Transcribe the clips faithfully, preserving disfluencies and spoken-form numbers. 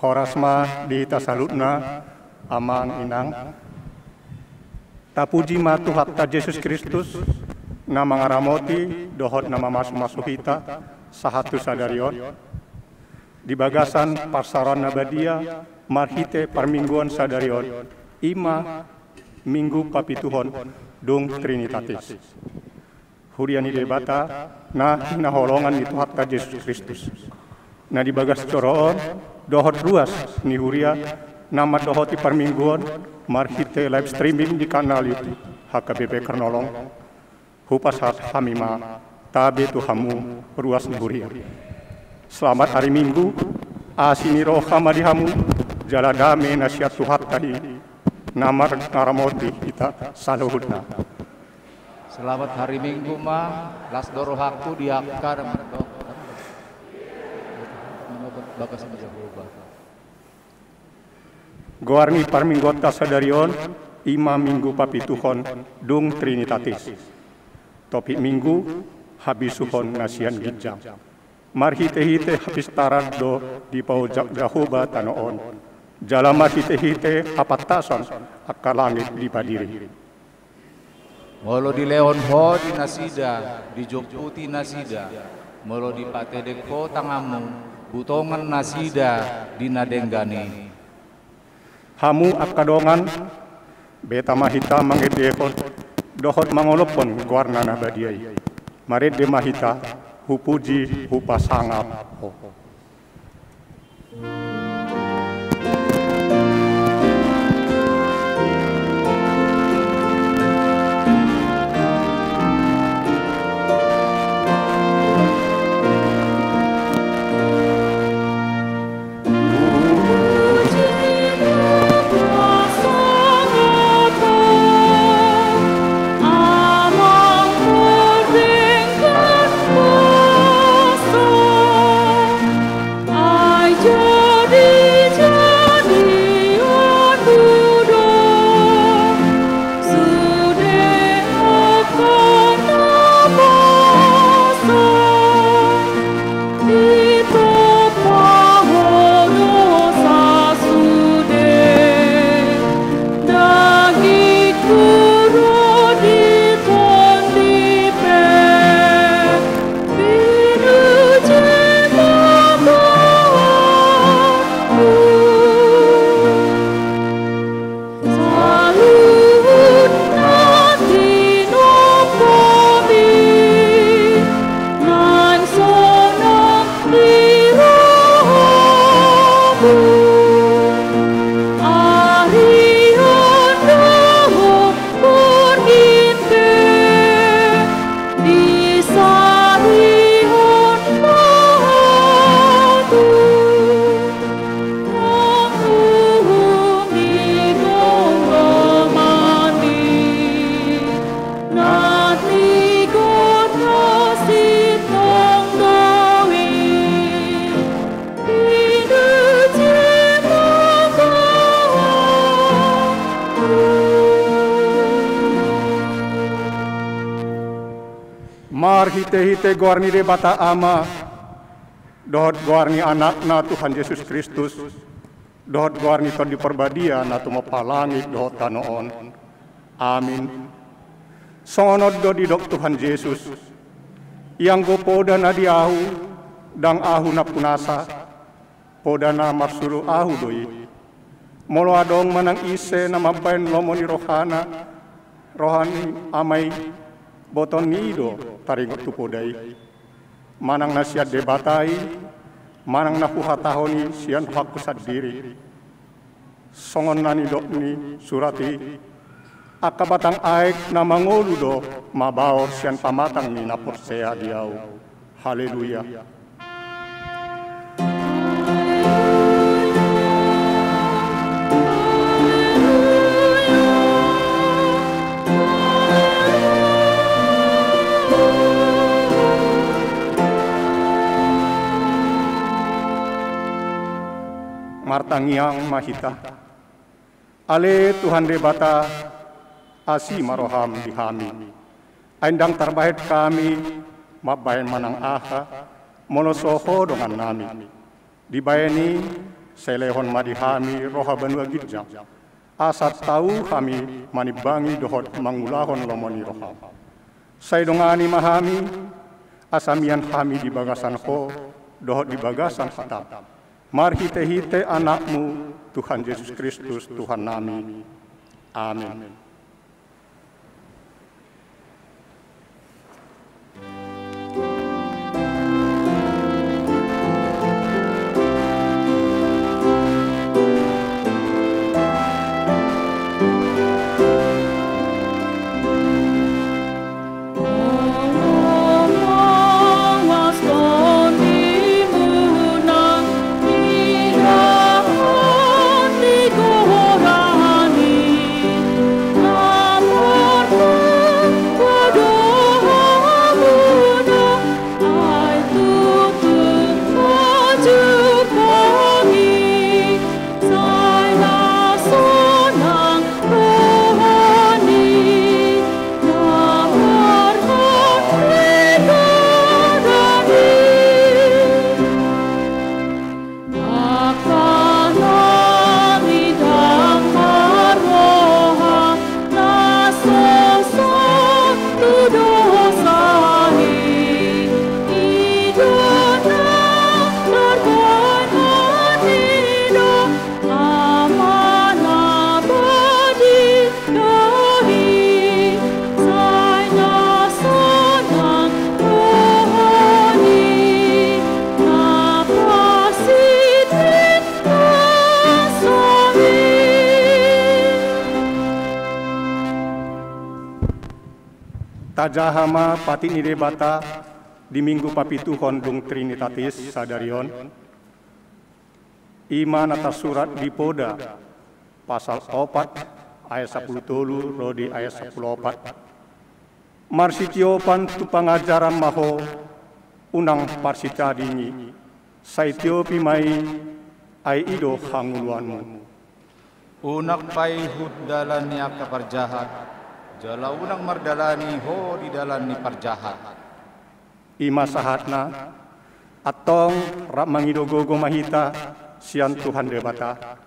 Horas ma di hita saluhutna, amang inang. Tapuji ma Tuhanta Jesus Kristus, na mangaramoti dohot na mamasumasu hita sahat tu sadari on. Di bagasan parsaroan na badia marhite parmingguon sadari on, i ma Minggu Papituhon dung Trinitatis. Huria ni Debata na hinaholongan ni Tuhanta Jesus Kristus. Na di bagas joro on, dohot ruas ni huria na mandohoti parmingguon marhite live streaming di kanal YouTube H K B P Kernolong. Hupasahat hami ma tabe tu hamu ruas ni huria. Selamat ari Minggu, asi ni roha ma di hamu, jala dame na sian Tuhanta i na mangaramoti hita saluhutna. Selamat hari Minggu ma, las do rohangku di angka na mandok. Bagas ni Jahowa. Goar ni parmingguonta sadari on, i ma Minggu Papituhon dung Trinitatis. Topik Minggu, habisuhon na sian ginjang. Marhitehite hapistaran do dipaojak Jahowa tano on. Jala marhitehite hapantason angka langit dipadiri. Molo dilehon ho di nasida, dijomputi nasida. Molo dipatedek ho tanganmu, butongan nasida di na denggan i. Hamu angka dongan, beta ma hita mangendehon dohot mangolophon goarna na badia i. Marende ma hita, hupuji, hupasangap ho. Marhitehite goar ni Debata Ama, dohot goar ni Anakna Tuhan Jesus Kristus, dohot goar ni Tondi Parbadia na tumompa langit dohot tano on. Amin. Songon on do didok Tuhan Jesus: Ianggo poda na di Ahu, ndang Ahu nampunasa, poda na marsuru Ahu do i. Molo adong manang ise na mambahen lomo ni rohana, roha ni Ama i, botoon ni i do taringot tu poda i. Manang na sian Debata i, manang na huhatahon i sian rohangku sandiri. Songon na nidok ni surat i: Angka batang aek na mangolu do mabaor sian pamatang ni na porsea di Ahu. Haleluya. Martangiang ma hita. Ale Tuhan Debata, asi ma roham di hami. Ai ndang tarbahen hami mambahen manang aha, molo so Ho dongannami. Dibahen i, Sai lehon ma di hami roha banua ginjang, asa tau hami manimbangi dohot mangulahon lomo ni roham. Sai dongani ma hami, asa mian hami di bagasan Ho dohot di bagasan hatam, marhitehite Anakmu, Tuhan Jesus Kristus, Tuhannami. Amin. Tajaha ma patik ni Debata di Minggu papituhon dung Trinitatis sadari on. I ma na tarsurat di Poda, pasal opat, ayat sampulu tolu ro di ayat sampulu opat. Marsitiopan tu pangajaran ma ho, unang parsitadingi, sai tiopi ma i, ai i do hangoluanmu. Unang paihut dalan ni angka parjahat, jala unang mardalani ho di dalan ni parjahat. I ma sahatna, antong rap mangido gogo ma hita sian Tuhan Debata.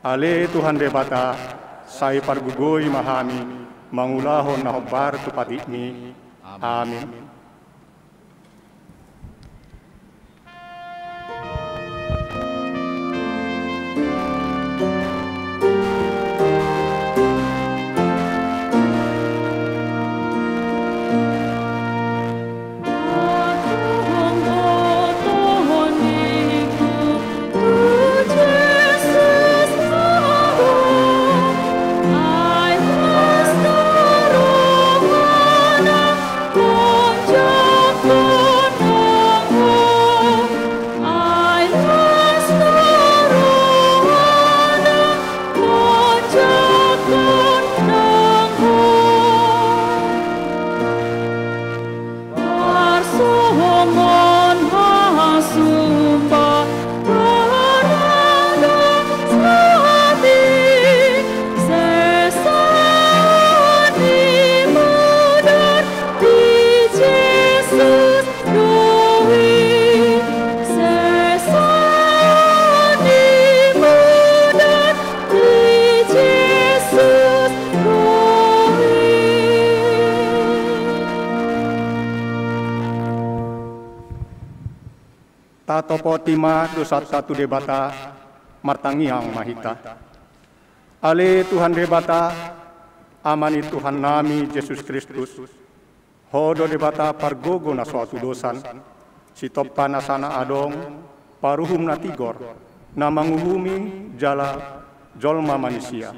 Ale Tuhan Debata, sai pargogoi ma hami mangulahon na hombar tu patikmi. Amin. Tatopoti ma dosanta tu Debata, martangiang ma hita. Ale Tuhan Debata, Ama ni Tuhannami Jesus Kristus, Ho do Debata pargogo na so hatudosan, sitompa nasa na adong, paruhum na tigor, na manguhumi jala jolma manisia.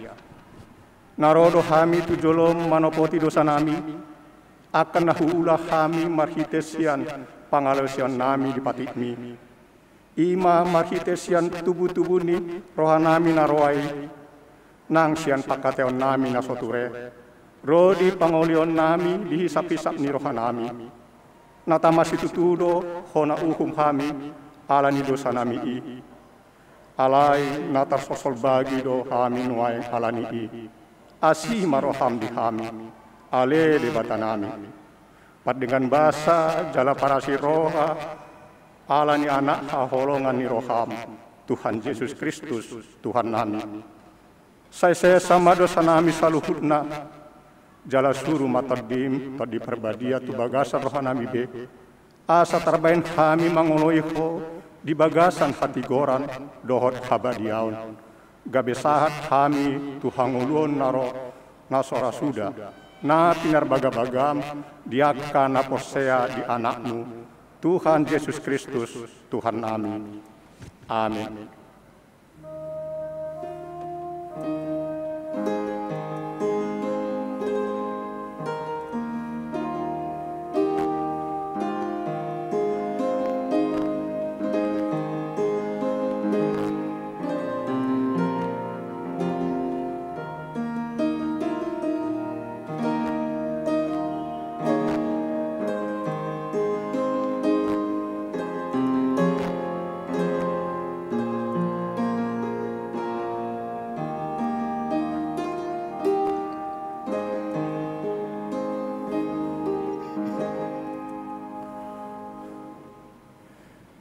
Na ro do hami tu jolom manopoti dosanami, angka na huula hami marhite sian pangalaosionnami di patikmi. I ma marhite sian tubutubu ni rohanami na roa i, nang sian pangkataionami na so ture, ro di pangolionnami di hisaphisap ni rohanami. Na tama situtu do hona uhum hami ala ni dosanami i. Alai na tarsosolbagi do hami nuaeng ala ni i. Asi ma roham di hami, ale Debatanami. Pardenggan basa jala parasi roha, ala ni Anak haholongan ni roham. Tuhan Jesus Kristus, Tuhannami. Sai sesa ma dosanami saluhutna, jala suru ma Tondim, Tondi Parbadia, tu bagasan rohanami be, asa tarbaen hami mangoloi Ho di bagasan hatigoran dohot habadiaon, gabe sahat hami tu hangoluon na ro, na so ra suda, na pinarbagabagam di angka na porsea di Anakmu, Tuhan Jesus Kristus, Tuhannami. Amin.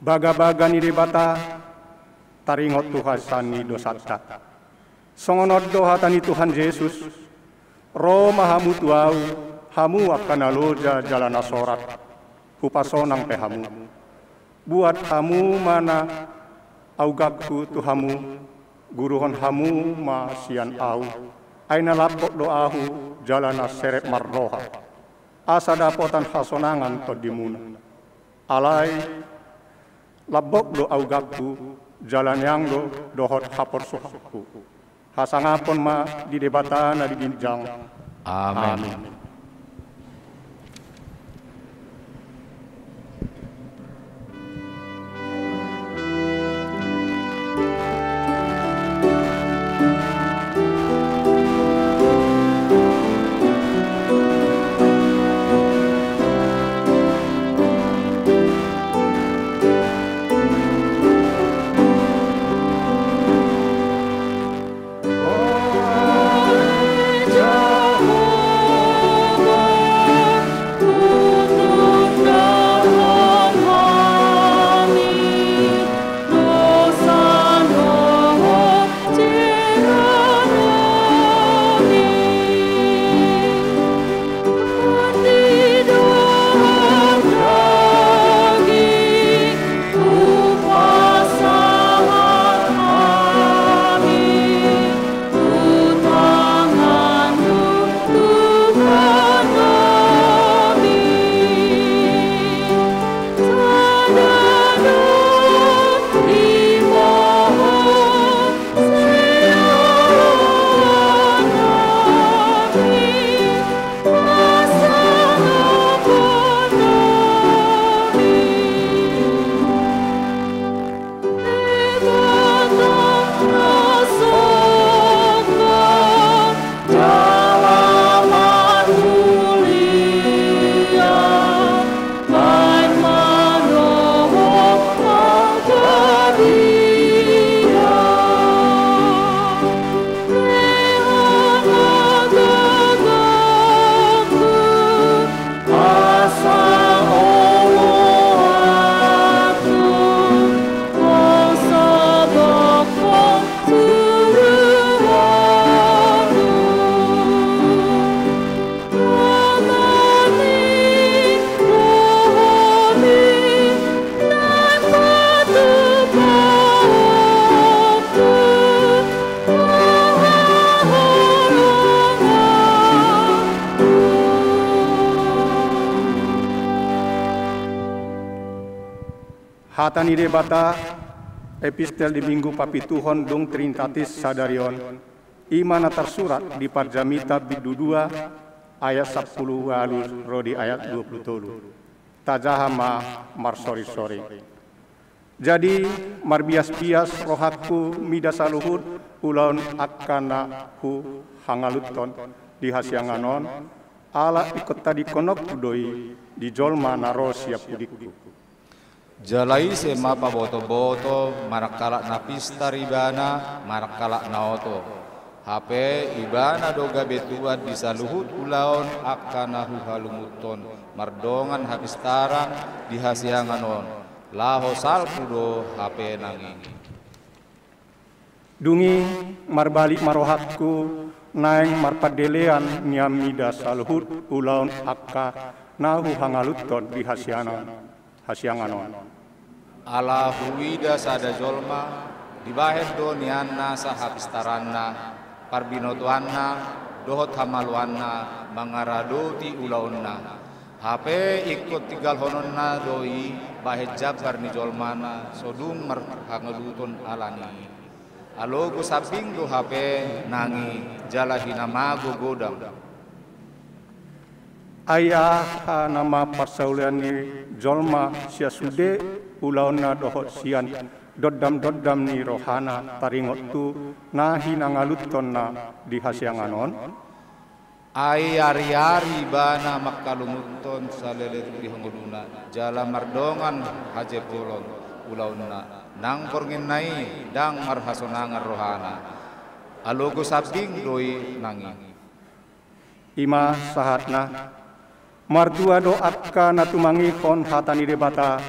Bagabaga ni Debata, taringot tu hasesaan ni dosanta. Songon on do hata ni Tuhan Jesus: Ro ma hamu tu Ahu, hamu angka na loja jala na sorat, Hupasonang pe hamu. Buat hamu ma na auganku tu hamu, guruhon hamu ma sian Ahu, ai na lambok do Ahu jala na serep marroha, asa dapotan hasonangan tondimuna. Alai lambok do auganku, jala neang do dohot haporsuhonku. Hasangapon ma di Debata na di ginjang. Amen. Amen. Hata ni Debata, epistel di Minggu papituhon dung Trinitatis sadari on, i ma na tarsurat di Parjamita bindu dua ayat sampulu ualu ro di ayat dua pulu tolu. Tajaha ma marsoring-soring. Jadi, marbias-bias rohangku mida saluhut ulaon angka na huhangaluthon di hasiangan on, ala ingkon tadingkononku do i di jolma na ro sian pudingku. Jala ise ma paboto-boto, marangkalak na pistar ibana, marangkalak na oto. Hape ibana do gabe tuan di saluhut ulaon angka na huhalungunhon mardongan hapistaran di hasiangan on, laho salpu do hape nang i. Dung i marbalik ma rohangku naeng marpandelean nian mida saluhut ulaon angka na huhangaluthon di hasiangan-, hasiangan on. Ala huida sada jolma, dibahen do nian nasa hapistaranna, parbinotoanna, dohot hamaluanna, mangaradoti ulaonna. Hape ingkon tinggalhononna do i bahen jambar ni jolmana, so dung marhangaluton alani i. Alogo sambing do hape nang i, jala hinamago godang. Ai aha nama parsaulian ni jolma sian sude ulaonna dohot sian dondam-dondam ni rohana taringot tu na hinangaluthonna di hasiangan on? Ai ari-ari ibana mangkalunguthon saleleng di ngoluna, jala mardongan hajepolon ulaonna, nang bornginna i ndang marhasonangan rohana. Alogo sambing do i nang i. I ma sahatna. Martua do angka na tumangihon hata ni Debata,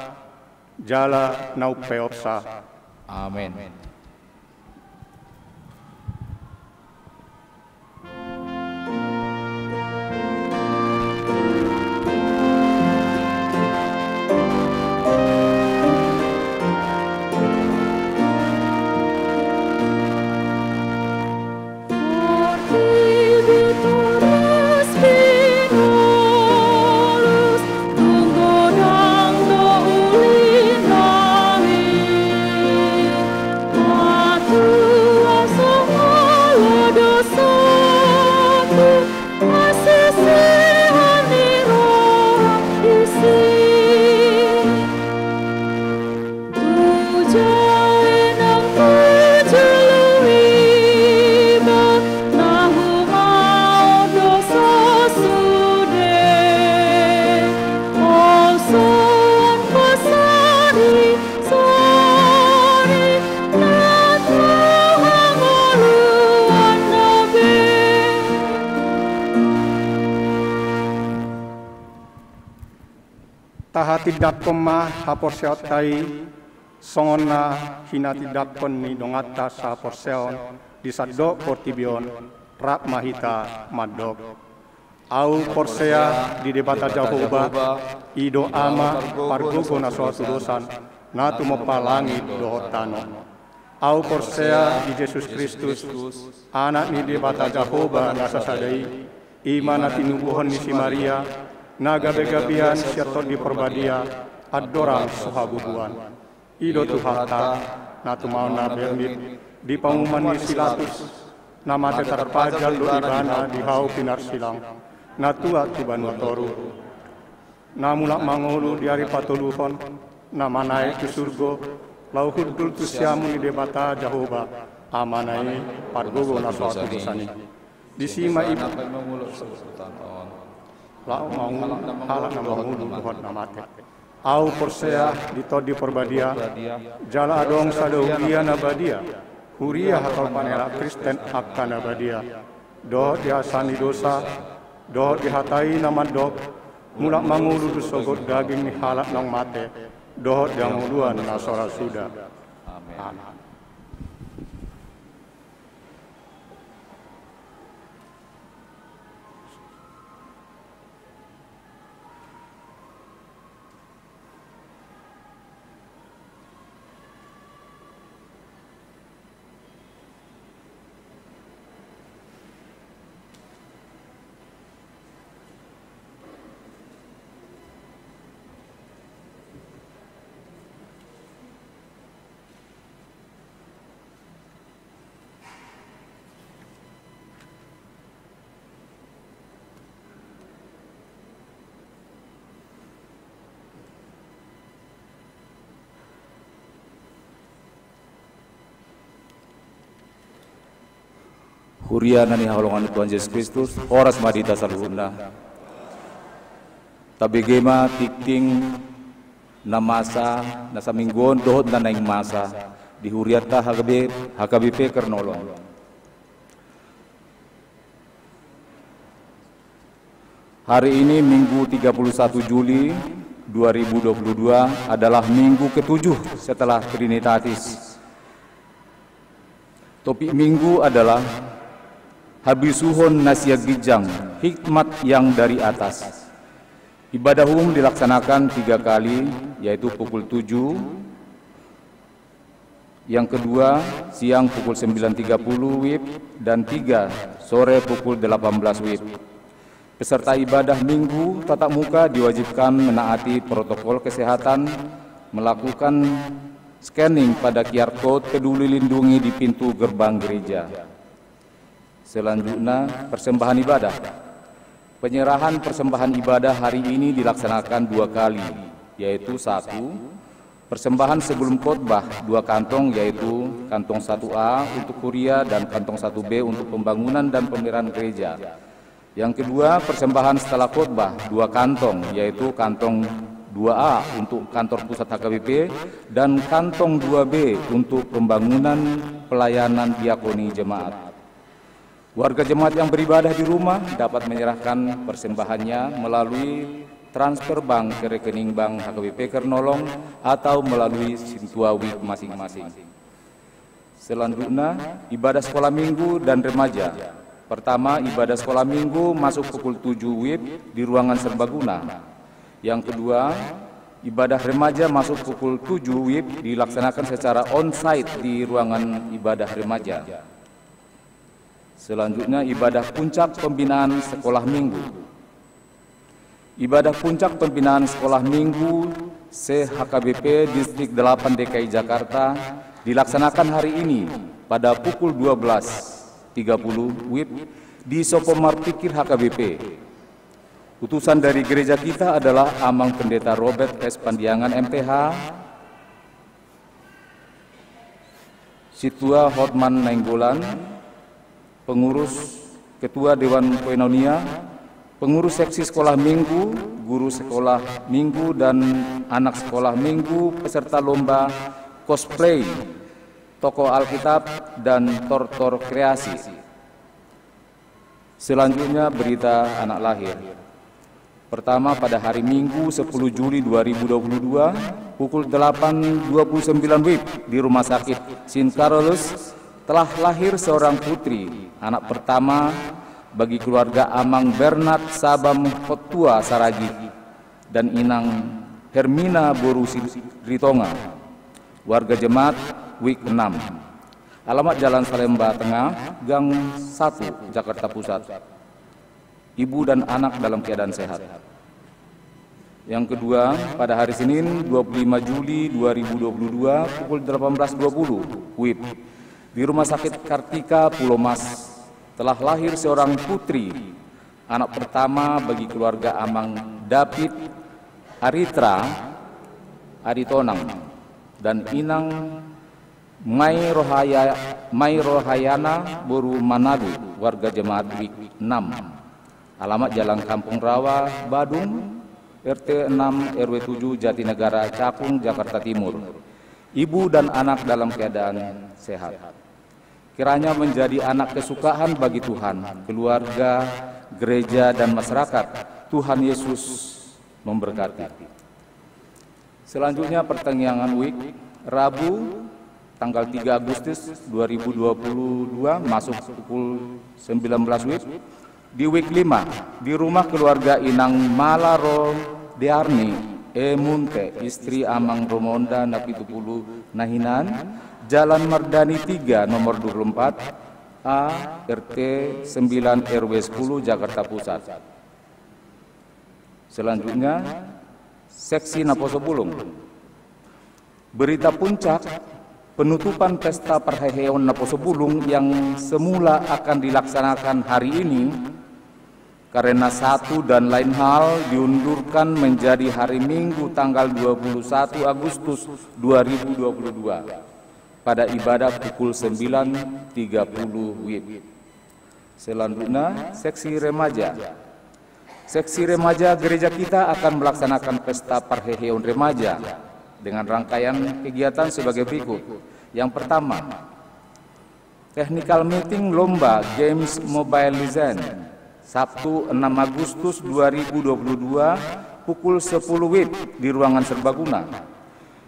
jala na umpeopsa. Amen. Tahatindangkon ma haporseaonta i, songon na hinatindangkon ni donganta sahaporseaon di sandok portibi on, rap ma hita mandok. Ahu porsea di Debata Jahowa, i do Ama, pargogo na so hatudosan, na tumompa langit dohot tano. Ahu porsea di Jesus Kristus, Anak ni Debata Jahowa na sasada i, i ma na tinubuhon ni si Maria, na gabe-gabean sian Tondi Parbadia, andorang so habubuan. I do Tuhanta, na tumaon na bermit, di panguhuman ni si Pilatus, na mate tarpajal do ibana di hau pinarsilang, na tuat tu banua toru. Na mulak mangolu di ari patoluhon, na manaek tu surgo, laho hundul tu siamun ni Debata Jahowa, Amana i, pargogo na so hatudosan i. Disi ma i laho mangolu halak na mangolu dohot na mate. Ahu porsea di Tondi Parbadia, jala adong sada huria na badia, huria hatolpan ni halak Kristen angka na badia, dohot di hasesaan ni dosa, dohot di hata i na mandok, mulak mangolu do sogot daging ni halak naung mate, dohot di hangoluan na so ra suda. Amen. Huria na hinaholongan ni Tuhan Jesus Kristus, horas ma di hita saluhutna. Tabege ma tingting na masa, na saminggu on dohot na naeng masa di hurianta H K B, H K B P Kernolong. Hari ini, Minggu tiga puluh satu Juli dua ribu dua puluh dua, adalah minggu ketujuh setelah Trinitatis. Topik minggu adalah habisuhon na sian ginjang, hikmat yang dari atas. Ibadah umum dilaksanakan tiga kali, yaitu pukul tujuh, yang kedua siang pukul sembilan tiga puluh WIB, dan tiga sore pukul delapan belas WIB. Peserta ibadah minggu tatap muka diwajibkan menaati protokol kesehatan, melakukan scanning pada QR code Peduli Lindungi di pintu gerbang gereja. Selanjutnya, persembahan ibadah. Penyerahan persembahan ibadah hari ini dilaksanakan dua kali, yaitu satu, persembahan sebelum khotbah dua kantong, yaitu kantong satu A untuk kuria dan kantong satu B untuk pembangunan dan pemeliharaan gereja. Yang kedua, persembahan setelah khotbah dua kantong, yaitu kantong dua A untuk kantor pusat H K B P dan kantong dua B untuk pembangunan pelayanan diakoni jemaat. Warga jemaat yang beribadah di rumah dapat menyerahkan persembahannya melalui transfer bank ke rekening bank H K B P Kernolong atau melalui sintua WIB masing-masing. Selanjutnya, ibadah sekolah minggu dan remaja. Pertama, ibadah sekolah minggu masuk pukul tujuh WIB di ruangan serbaguna. Yang kedua, ibadah remaja masuk pukul tujuh WIB dilaksanakan secara onsite di ruangan ibadah remaja. Selanjutnya, ibadah puncak pembinaan sekolah minggu. Ibadah puncak pembinaan sekolah minggu se-H K B P Distrik delapan D K I Jakarta dilaksanakan hari ini pada pukul dua belas tiga puluh WIB di Sopo Marpikir H K B P. Utusan dari gereja kita adalah Amang Pendeta Robert S Pandiangan M T H, Sintua Hotman Nainggolan, pengurus, ketua Dewan Koinonia, pengurus seksi sekolah minggu, guru sekolah minggu dan anak sekolah minggu, peserta lomba cosplay, toko Alkitab, dan tortor kreasi. Selanjutnya, berita anak lahir. Pertama, pada hari Minggu sepuluh Juli dua ribu dua puluh dua, pukul delapan dua puluh sembilan WIB di Rumah Sakit Saint Carolus, telah lahir seorang putri, anak pertama bagi keluarga Amang Bernard Sabam Hottua Saragih dan Inang Hermina boru Siritonga, warga jemaat WIB enam. Alamat Jalan Salemba Tengah, Gang satu, Jakarta Pusat. Ibu dan anak dalam keadaan sehat. Yang kedua, pada hari Senin dua puluh lima Juli dua ribu dua puluh dua pukul delapan belas dua puluh WIB, di Rumah Sakit Kartika Pulau Mas, telah lahir seorang putri, anak pertama bagi keluarga Amang David Aritra Aritonang dan Inang Mai Rohaya-, Mai Rohayana boru Manado, warga jemaat WIB enam. Alamat Jalan Kampung Rawa, Badung, R T enam, R W tujuh, Jatinegara, Cakung, Jakarta Timur. Ibu dan anak dalam keadaan sehat. Kiranya menjadi anak kesukaan bagi Tuhan, keluarga, gereja, dan masyarakat. Tuhan Yesus memberkati. Selanjutnya, pertengahan WIB, Rabu tanggal tiga Agustus dua ribu dua puluh dua, masuk pukul sembilan belas WIB, di WIB lima, di rumah keluarga Inang Mala Rodearni, E Munte, istri Amang Romonda, na pitu pulu na hinan, Jalan Mardani tiga, nomor dua puluh empat A, R T sembilan, R W sepuluh, Jakarta Pusat. Selanjutnya, seksi naposo bulung. Berita puncak, penutupan pesta parheheon naposo bulung yang semula akan dilaksanakan hari ini, karena satu dan lain hal, diundurkan menjadi hari Minggu tanggal dua puluh satu Agustus dua ribu dua puluh dua, pada ibadah pukul sembilan tiga puluh WIB. Selanjutnya, seksi remaja. Seksi remaja gereja kita akan melaksanakan pesta parheheon remaja dengan rangkaian kegiatan sebagai berikut. Yang pertama, technical meeting lomba games Mobile Legend, Sabtu enam Agustus dua ribu dua puluh dua, pukul sepuluh WIB di ruangan serbaguna.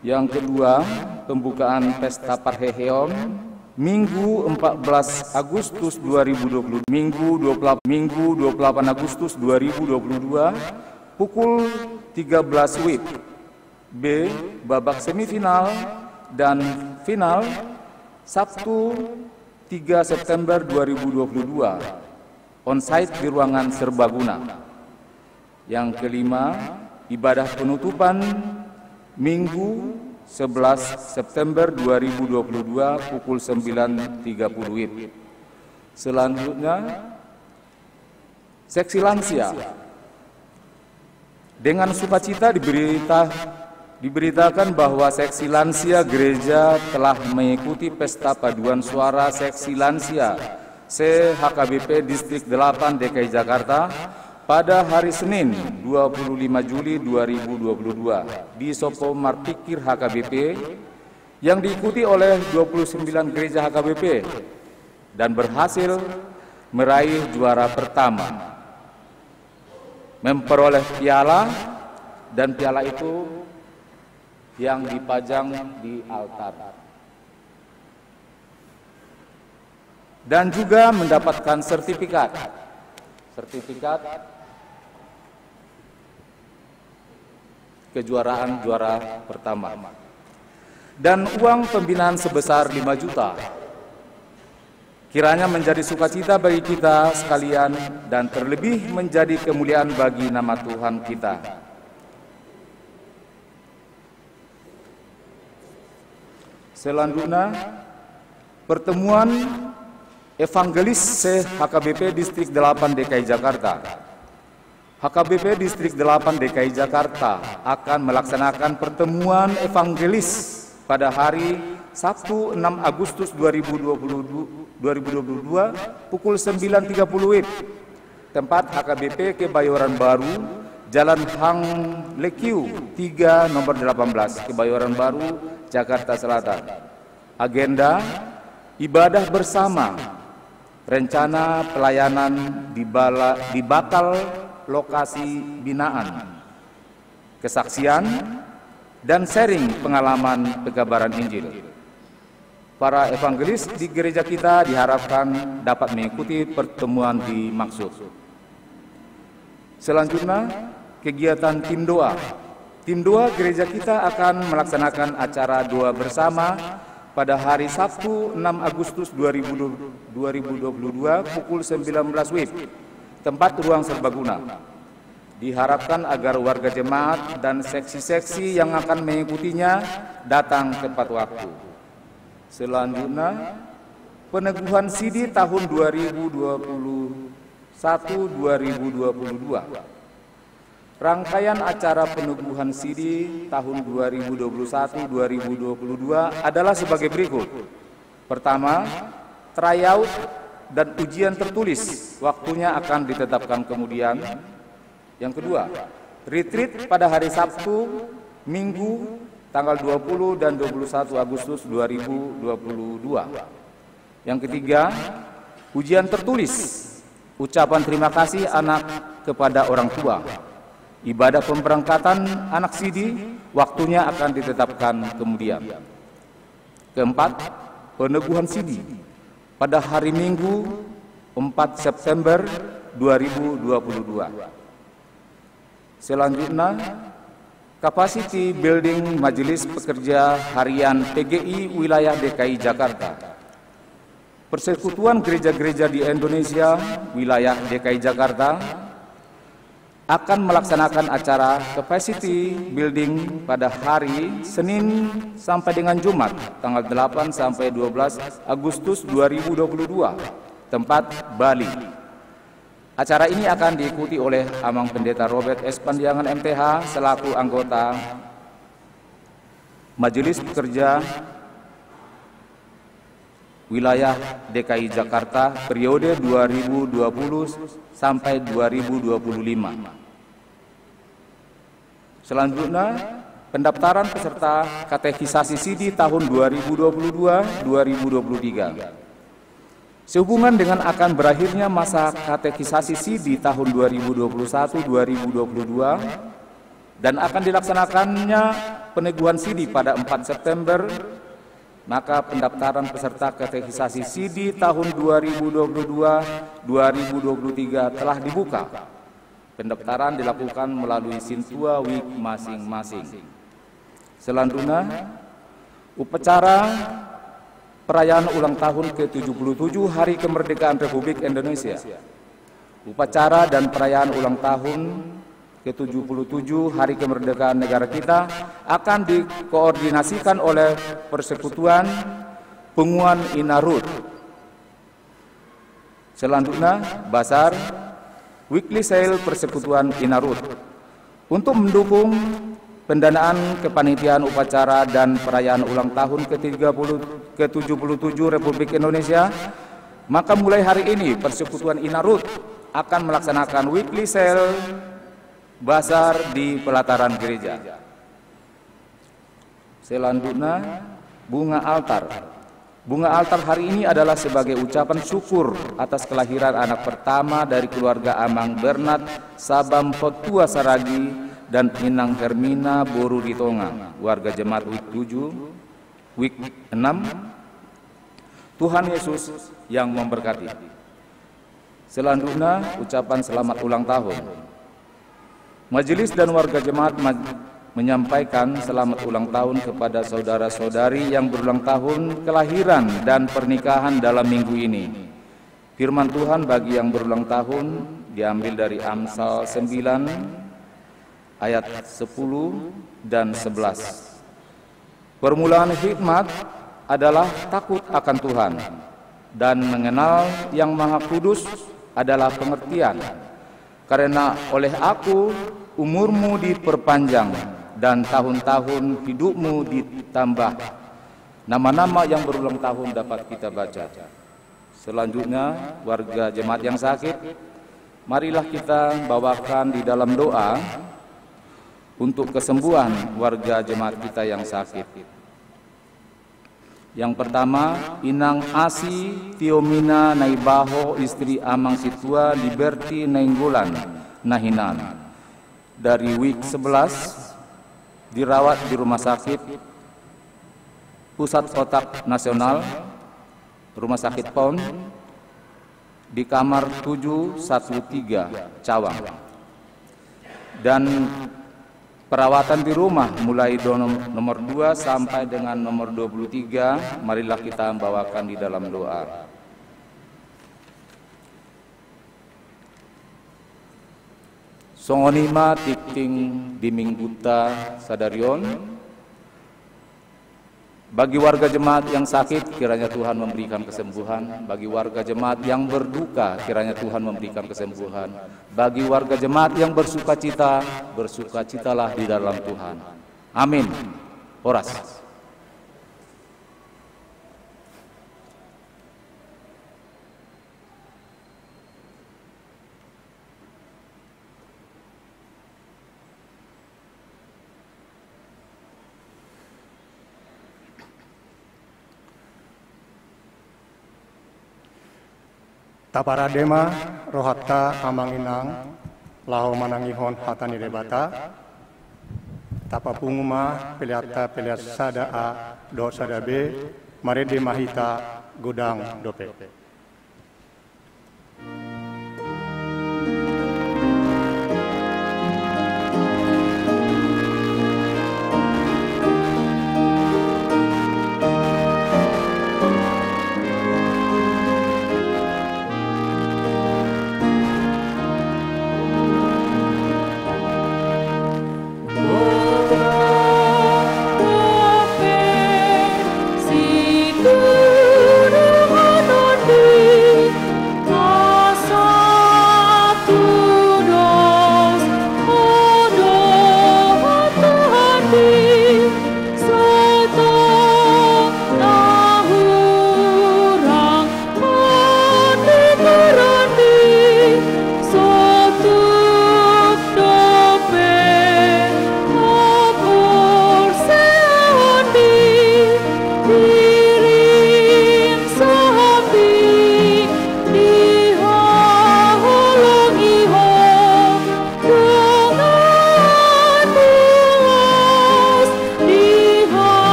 Yang kedua, pembukaan pesta parheheon Minggu empat belas Agustus dua ribu dua puluh, Minggu dua puluh, Minggu dua puluh delapan Agustus dua ribu dua puluh dua, pukul tiga belas W I B, B, babak semifinal dan final, Sabtu tiga September dua ribu dua puluh dua, onsite di ruangan serbaguna. Yang kelima, ibadah penutupan Minggu sebelas September dua ribu dua puluh dua pukul sembilan tiga puluh W I B. Selanjutnya, seksi lansia. Dengan sukacita diberita, diberitakan bahwa seksi lansia gereja telah mengikuti pesta paduan suara seksi lansia se-H K B P Distrik delapan D K I Jakarta pada hari Senin, dua puluh lima Juli dua ribu dua puluh dua, di Sopo Marpikir H K B P yang diikuti oleh dua puluh sembilan gereja H K B P, dan berhasil meraih juara pertama, memperoleh piala, dan piala itu yang dipajang di altar, dan juga mendapatkan sertifikat, sertifikat kejuaraan juara pertama, dan uang pembinaan sebesar lima juta. Kiranya menjadi sukacita bagi kita sekalian dan terlebih menjadi kemuliaan bagi nama Tuhan kita. Selanjutnya, pertemuan evangelis se-H K B P Distrik delapan D K I Jakarta. H K B P Distrik delapan D K I Jakarta akan melaksanakan pertemuan evangelis pada hari Sabtu enam Agustus dua ribu dua puluh dua, dua ribu dua puluh dua, pukul sembilan tiga puluh W I B. Tempat H K B P Kebayoran Baru, Jalan Hang Lekiu tiga, nomor delapan belas, Kebayoran Baru, Jakarta Selatan. Agenda: ibadah bersama, rencana pelayanan di bala-, di bakal lokasi binaan, kesaksian, dan sharing pengalaman pekabaran Injil. Para evangelis di gereja kita diharapkan dapat mengikuti pertemuan dimaksud. Selanjutnya, kegiatan tim doa. Tim doa gereja kita akan melaksanakan acara doa bersama pada hari Sabtu enam Agustus dua ribu dua puluh dua pukul sembilan belas W I B. Tempat ruang serbaguna. Diharapkan agar warga jemaat dan seksi-seksi yang akan mengikutinya datang tepat waktu. Selanjutnya, peneguhan sidi tahun dua ribu dua puluh satu dua ribu dua puluh dua. Rangkaian acara peneguhan sidi tahun dua ribu dua puluh satu dua ribu dua puluh dua adalah sebagai berikut. Pertama, tryout dan ujian tertulis, waktunya akan ditetapkan kemudian. Yang kedua, retreat pada hari Sabtu, Minggu, tanggal dua puluh dan dua puluh satu Agustus dua ribu dua puluh dua. Yang ketiga, ujian tertulis, ucapan terima kasih anak kepada orang tua. Ibadah pemberangkatan anak sidi, waktunya akan ditetapkan kemudian. Keempat, peneguhan sidi pada hari Minggu, empat September dua ribu dua puluh dua. Selanjutnya, capacity building Majelis Pekerja Harian P G I wilayah D K I Jakarta. Persekutuan Gereja-Gereja di Indonesia wilayah D K I Jakarta akan melaksanakan acara capacity building pada hari Senin sampai dengan Jumat, tanggal delapan sampai dua belas Agustus dua ribu dua puluh dua, tempat Bali. Acara ini akan diikuti oleh Amang Pendeta Robert S Pandiangan M T H selaku anggota Majelis Pekerja Wilayah D K I Jakarta periode dua ribu dua puluh sampai dua ribu dua puluh lima. Selanjutnya, pendaftaran peserta katekisasi sidi tahun dua ribu dua puluh dua dua ribu dua puluh tiga. Sehubungan dengan akan berakhirnya masa katekisasi sidi tahun dua ribu dua puluh satu dua ribu dua puluh dua dan akan dilaksanakannya peneguhan sidi pada empat September Maka pendaftaran peserta katekisasi sidi tahun dua ribu dua puluh dua dua ribu dua puluh tiga telah dibuka. Pendaftaran dilakukan melalui Sintua Wik masing-masing. Selanjutnya, upacara perayaan ulang tahun ke tujuh puluh tujuh Hari Kemerdekaan Republik Indonesia. Upacara dan perayaan ulang tahun ke tujuh puluh tujuh Hari Kemerdekaan Negara kita akan dikoordinasikan oleh Persekutuan Punguan Inarut. Selanjutnya, Bazar, Weekly Sale Persekutuan Inarut. Untuk mendukung pendanaan kepanitiaan upacara dan perayaan ulang tahun ke tiga puluh, ke tujuh puluh tujuh Republik Indonesia, maka mulai hari ini Persekutuan Inarut akan melaksanakan Weekly Sale Bazar di pelataran gereja. Selanjutnya, bunga altar. Bunga altar hari ini adalah sebagai ucapan syukur atas kelahiran anak pertama dari keluarga Amang Bernard Sabam Potua Saragi dan Inang Hermina Boru di Tonga, warga jemaat Wik tujuh, Wik enam. Tuhan Yesus yang memberkati. Selanjutnya, ucapan selamat ulang tahun. Majelis dan warga jemaat ma-, menyampaikan selamat ulang tahun kepada saudara-saudari yang berulang tahun kelahiran dan pernikahan dalam minggu ini. Firman Tuhan bagi yang berulang tahun diambil dari Amsal sembilan ayat sepuluh dan sebelas. Permulaan hikmat adalah takut akan Tuhan, dan mengenal Yang Maha Kudus adalah pengertian. Karena oleh Aku umurmu diperpanjang, dan tahun-tahun hidupmu ditambah. Nama-nama yang berulang tahun dapat kita baca. Selanjutnya, warga jemaat yang sakit, marilah kita bawakan di dalam doa untuk kesembuhan warga jemaat kita yang sakit. Yang pertama, Inang Asi Tiomina Naibaho, istri Amang Situa Liberty Nainggolan, na hinan. Dari Wik sebelas, dirawat di Rumah Sakit Pusat Otak Nasional, Rumah Sakit Pon, di kamar tujuh satu tiga, Cawang. Dan perawatan di rumah mulai do-, nomor dua sampai dengan nomor dua puluh tiga, marilah kita bawakan di dalam doa. Songon i ma tingting di Minggunta sadari on. Bagi warga jemaat yang sakit, kiranya Tuhan memberikan kesembuhan. Bagi warga jemaat yang berduka, kiranya Tuhan memberikan kesembuhan. Bagi warga jemaat yang bersukacita, bersukacitalah di dalam Tuhan. Amin. Horas. Taparade ma rohanta, amang inang, laho manangihon hata ni Debata. Tapapungu ma peleanta, pelean sada A dohot sada B. Marende ma hita, godang dope.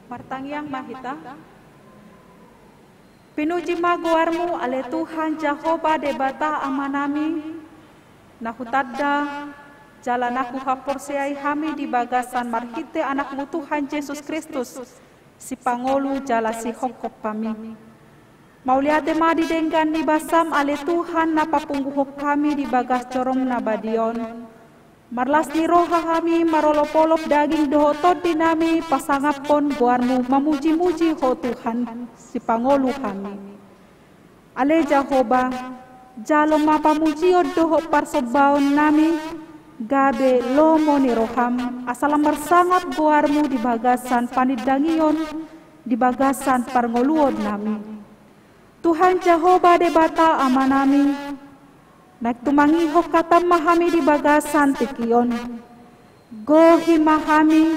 Martangiang ma hita. Pinuji ma goarmu ale Tuhan Jahowa Debata Amanami, na hutanda jala na huhaporseai hami di bagasan marhite Anakmu Tuhan Jesus Kristus, sipangolu jala sihophopmi. Mauliate ma di denggan ni basam ale Tuhan na papunguhon hami di bagas jorong na badia on. Marlas ni roha hami marolopolop daging dohot tondinami pasangaphon goarmu mamujimuji Ho Tuhan, sipangolu hami. Ale Jahowa, jalo ma pamujion dohot parsombaonnami, gabe lomo ni roham, asa lam marsangap goarmu di bagasan panindangion, di bagasan parngoluonnami. Tuhan Jahowa Debata Amanami, naeng tumangihon hatam ma hami di bagasan tingki on. Gohi ma hami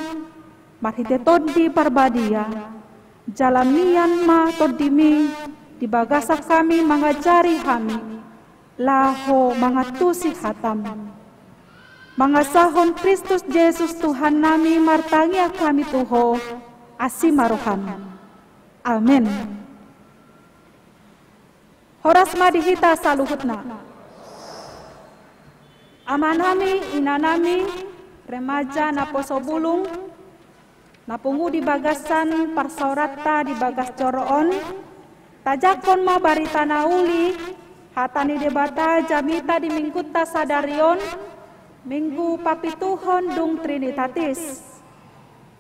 marhite Tondi Parbadia, jala mian ma Tondimi di bagasan hami mangajari hami, laho mangantusi hatam. Mangasahon Kristus Jesus Tuhannami martangiang hami tu Ho, asi ma roham. Amen. Horas ma di hita saluhutna. Amanami, inanami, remaja naposo bulung, na pungu di bagasan parsaoranta di bagas joro on, tajangkon ma barita na uli, hata ni Debata jamita di minggunta sadari on, Minggu papituhon dung Trinitatis.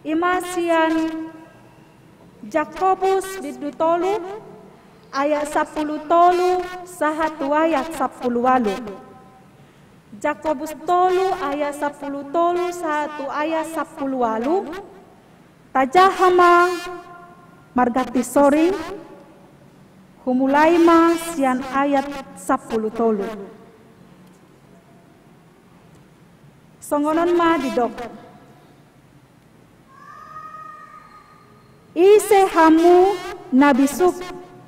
I ma sian Jakobus bindu tolu ayat sampulu tolu sahat tu ayat sampulu ualu. Jakobus tolu ayat sampulu tolu sahat tu ayat sampulu ualu. Tajaha ma marganti sori, humulai ma sian ayat sampulu tolu. Songon on ma didok. Ise hamu na bisuk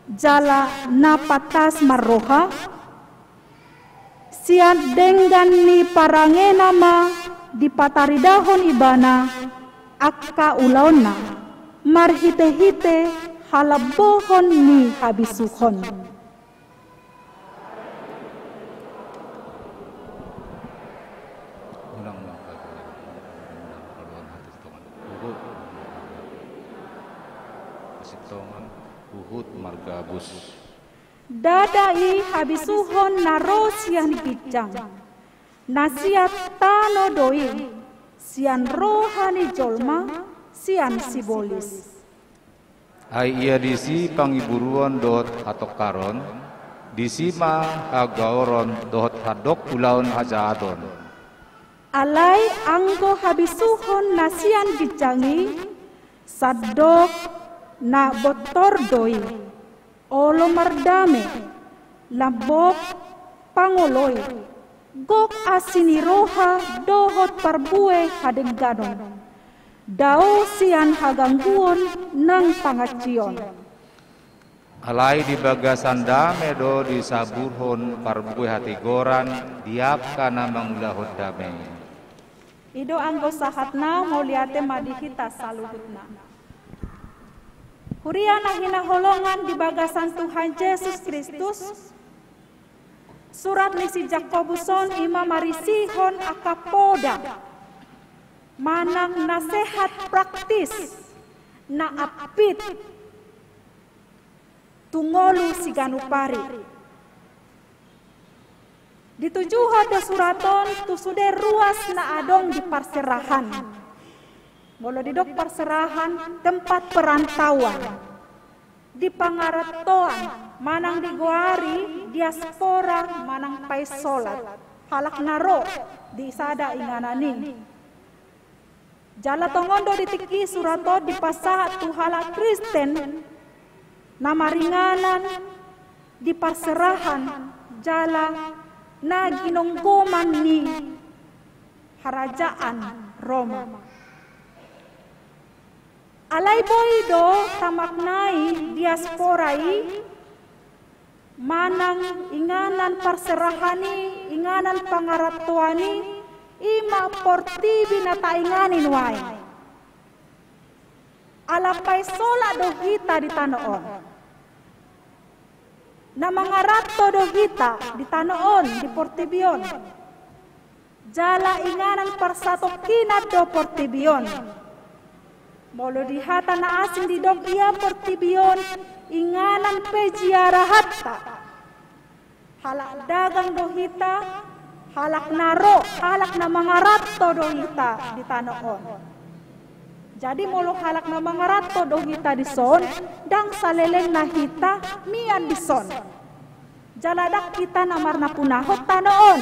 jala na pantas marroha? Sian denggan ni parangena ma dipataridahon ibana angka ulaonna, marhitehite halambohon ni habisuhon. Unang ma haluaon hata tu tonga. Huhut. Asi tonga, huhut margabus. Ndada i habisuhon na ro sian ginjang. Na sian tano do i, sian roha ni jolma, sian sibolis. Ai ia disi pangiburuon dohot hatongkaron, disi ma hagaoron dohot handok ulaon hajahaton. Alai anggo habisuhon na sian ginjang i, sandok Na bontor do i, olo mardame, lambok pangoloi, gok asi ni roha dohot parbue hadengganon, dao sian hagangguon nang pangansion. Alai di bagasan dame do disaburhon parbue hatigoran di angka na mangulahon dame. I do anggo sahatna, mauliate ma di hita saluhutna. Huria na hinaholongan di bagasan Tuhan Jesus Kristus, surat ni si Jakobus on i ma marisihon angka poda manang nasehat praktis na ampit tu ngolu siganup ari. Ditujuhon do surat on tu sude ruas na adong di parserahan. Molo didok parserahan, tempat perantauan. Di pangarantoan, manang digoari diaspora manang paisolat, halak na ro di sada inganan i. Jala tongon do di tingki surat on dipasahat tu halak Kristen na maringanan di parserahan jala na ginonggoman ni harajaan Roma. Alai boi do tamaknai diaspora i manang inganan parserahan i, inganan pangarantoan i, i ma portibi na taingani nuaeng. Ala paisolat do hita di tano on. Na mangaranto do hita di tano on, di portibi on. Jala inganan parsatongkinan do portibi on. Molo di hata na asing didok ia portibi on, inganan peziarahanta. Halak dagang do hita, halak na ro, halak na mangaranto do hita di tano on. Jadi molo halak na mangaranto do hita dison, ndang salelengna hita mian dison. Jala ndang hita na marnapunahon tano on.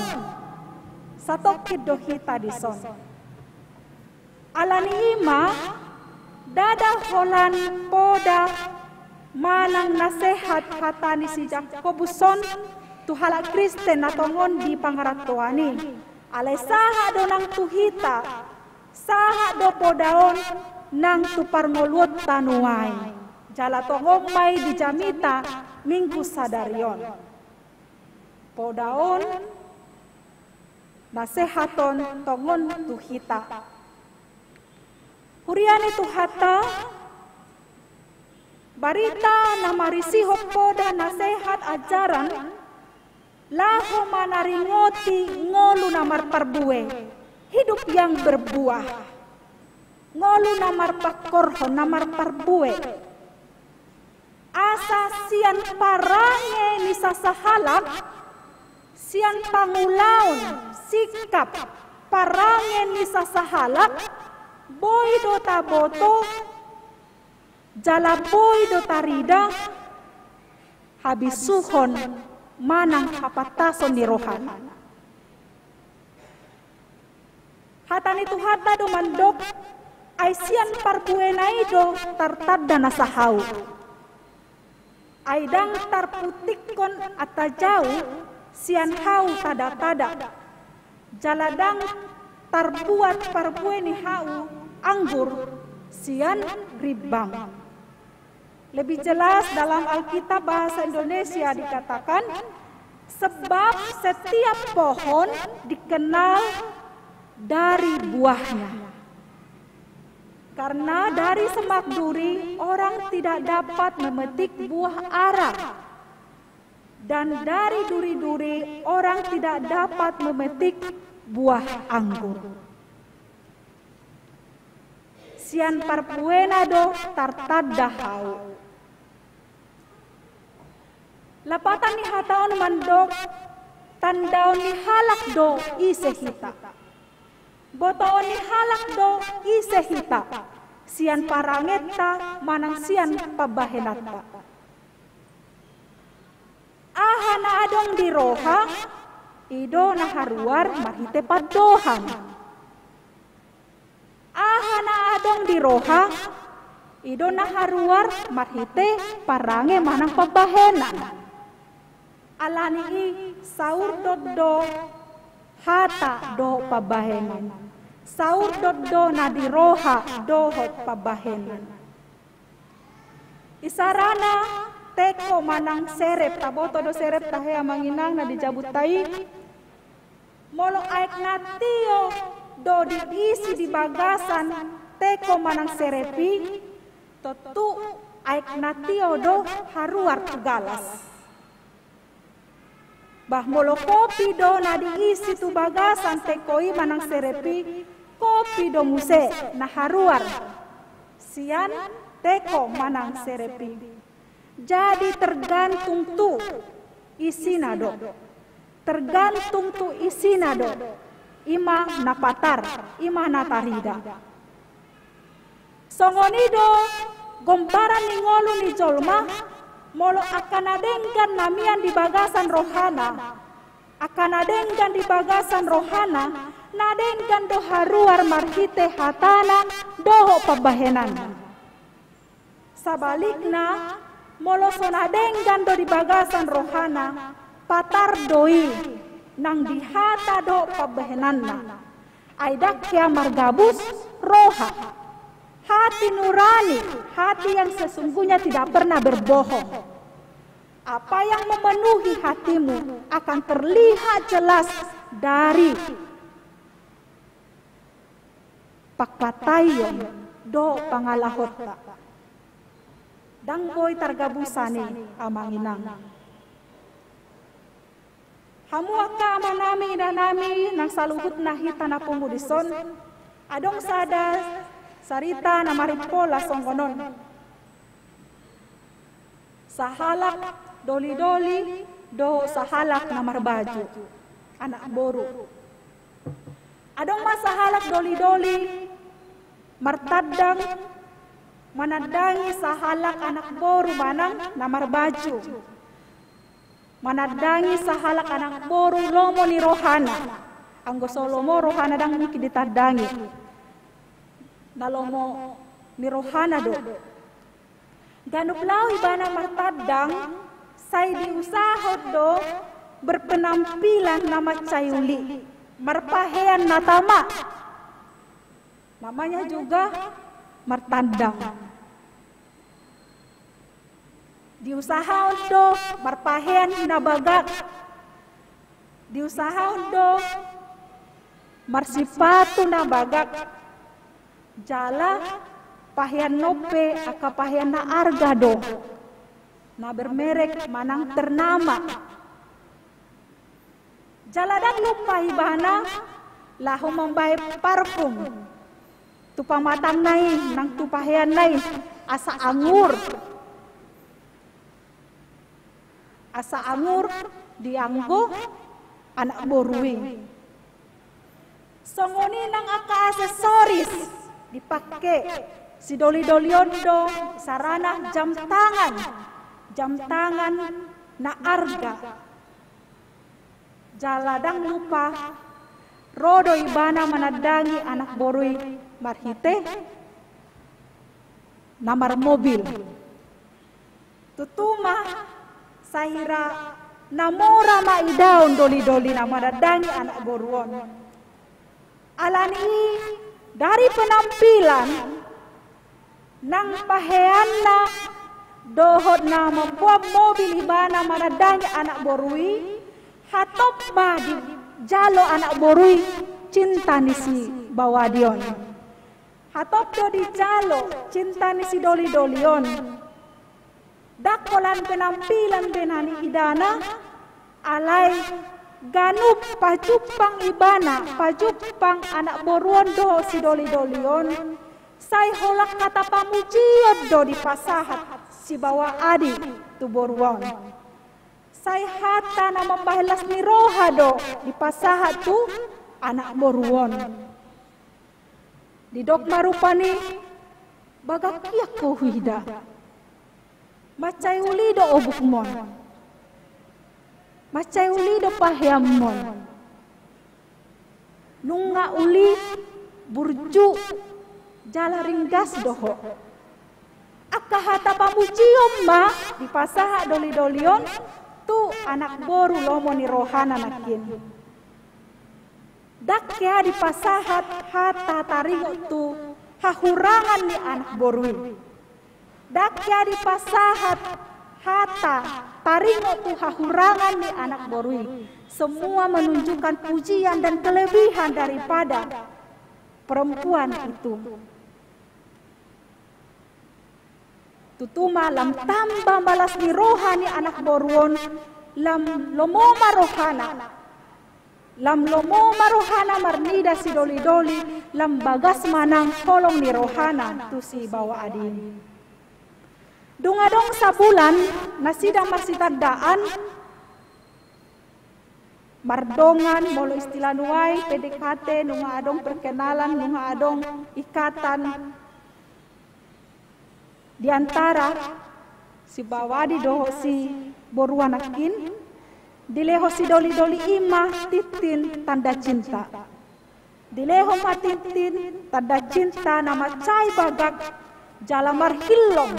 Satongkin do hita dison. Alani i ma, ndada holan poda manang nasehat hata ni si Jakobus on tu halak Kristen na tongon di pangarantoan i. Alai sahat do nang tu hita, sahat do poda on nang tu parngoluonta nuaeng. Jala tongon ma i di jamita Minggu sadari on. Poda on, nasehat on tongon tu hita. Huria ni Tuhanta, barita na marisihon poda nasehat ajaran, laho manaringoti ngolu na marparbue, hidup yang berbuah. Ngolu na marpangkorhon, na marparbue. Asa sian parange ni sasahalak, sian pangulaon, sikap, parange ni sasahalak, boi do taboto, jala boi do tarida, habisuhon manang hapantason ni rohana. Hata ni Tuhanta do mandok, ai sian parbuena i do tartanda nasa hau. Ai ndang tarputikkon antajau sian hau tanda-tanda. Jala ndang tarbuat parbue ni hau anggur sian rimbang. Lebih jelas dalam Alkitab bahasa Indonesia dikatakan, sebab setiap pohon dikenal dari buahnya. Karena dari semak duri orang tidak dapat memetik buah ara, dan dari duri-duri orang tidak dapat memetik buah anggur. Sian parbuena do tartanda hau. Lapatan ni hata on mandok, tandaon ni halak do ise hita. Botoon ni halak do ise hita. Sian parangenta manang sian pambahenanta. Aha na adong di roha, i do na haruar marhite pandohan. Aha na adong di roha, I do na haruar marhite parange manang pambahenan. Alani i saurdot do hata dohot pambahenan. Saurdot do na di roha dohot pambahenan. Isarana teko manang serep, taboto do serep tahe amang inang na di jabunta i. Molo aek na tio do diisi di bagasan teko manang serep i, tontu aek na tio do haruar tu galas. Bah, molo kopi do na diisi tu bagasan teko i manang serep i, kopi do muse na haruar sian teko manang serep i. Jadi tergantung tu isina do. Tergantung tu isina do. I ma na patar, i ma na tarida. Songon i do gombaran ni ngolu ni jolma, molo angka na denggan na mian di bagasan rohana, angka na denggan di bagasan rohana, na denggan do haruar marhite hatana dohot pambahenanna. Sabalikna, molo so na denggan do di bagasan rohana, patar do i nang di hata dohot pambahenanna. Ai ndang hea margabus roha. Hati nurani, hati yang sesungguhnya tidak pernah berbohong. Apa yang memenuhi hatimu akan terlihat jelas dari pangkataion dohot pangalahonta. Ndang boi targabusan i, amang inang. Hamu angka amanami, inanami, nang saluhutna hita na pungu dison, adong sada sarita na marimpola songon on. Sahalak dolidoli dohot sahalak na marbaju, anak boru. Adong ma sahalak dolidoli martandang manandangi sahalak anak boru manang na marbaju. Manandangi sahalak anak boru lomo ni rohana. Anggo so lomo rohana ndang mungkin ditandangi. Na lomo ni rohana do. Ganup laho ibana martandang, sai diusahahon do berpenampilan na mansai uli, marpahean na tama. Namanya juga martandang. Diusahahon do marpahean na bagak. Diusahahon do marsipatu na bagak. Jala pahean on pe angka pahean na arga do, na bermerek manang ternama. Jala ndang lupa ibana laho mambahen parfum tu pamatangna i nang tu paheanna i, asa angur. Asa angur dianggo anak boru i. Songon i nang angka aksesoris dipake. Sidolidoli on do isarana jam tangan, jam tangan na arga. Jala ndang lupa ro do ibana manandangi anak boru i marhite na marmobil. Tutu ma, sahira na mora ma idaon dolidoli na manandangi anak boru on. Alani i, dari penampilan nang paheanna dohot na mamboan mobil ibana manandangi anak boru i, hatop ma dijalo anak boru i cinta ni si bawadi on. Hatop do dijalo cinta ni sidolidoli on. Ndang holan penampilan be na niidana, alai ganup pajumpang ibana, pajumpang anak boru on dohot sidolidoli on, sai holan hata pamujion do dipasahat si bawadi tu boru on. Sai hata na mambahen las ni roha do dipasahat tu anak boru on. Didok ma rupani, bagak hian ho huida. Mansai uli do obukmon. Mansai uli do paheanmon. Nunga uli, burju jala ringgas do ho. Angka hata pamujion ma dipasahat doli-doli on tu anak boru lomo ni rohana nangkin. Ndang hea dipasahat hata taringot tu hahurangan ni anak boru i. Ndang hea dipasahat hata taringot tu hahurangan ni anak boru i. Semua menunjukkan pujian dan kelebihan daripada perempuan itu. Tutu ma lam tamba ma las ni roha ni anak boru on, lam lomo ma rohana. Lam lomo ma rohana marnida sidoli-doli, lam bagas ma nang holong ni rohana tu si Baoa Adi. Dung adong sabulan, nasida marsitandaan, mardongan, molo istilah nuaeng, P D K T, nunga adong perkenalan, nunga adong ikatan di antara si Baoa Adi dohot si borua nangkin, dilehon sidoli-doli i ma tintin tanda cinta. Dilehon ma tintin tanda cinta na mansai bagak jala marhillong.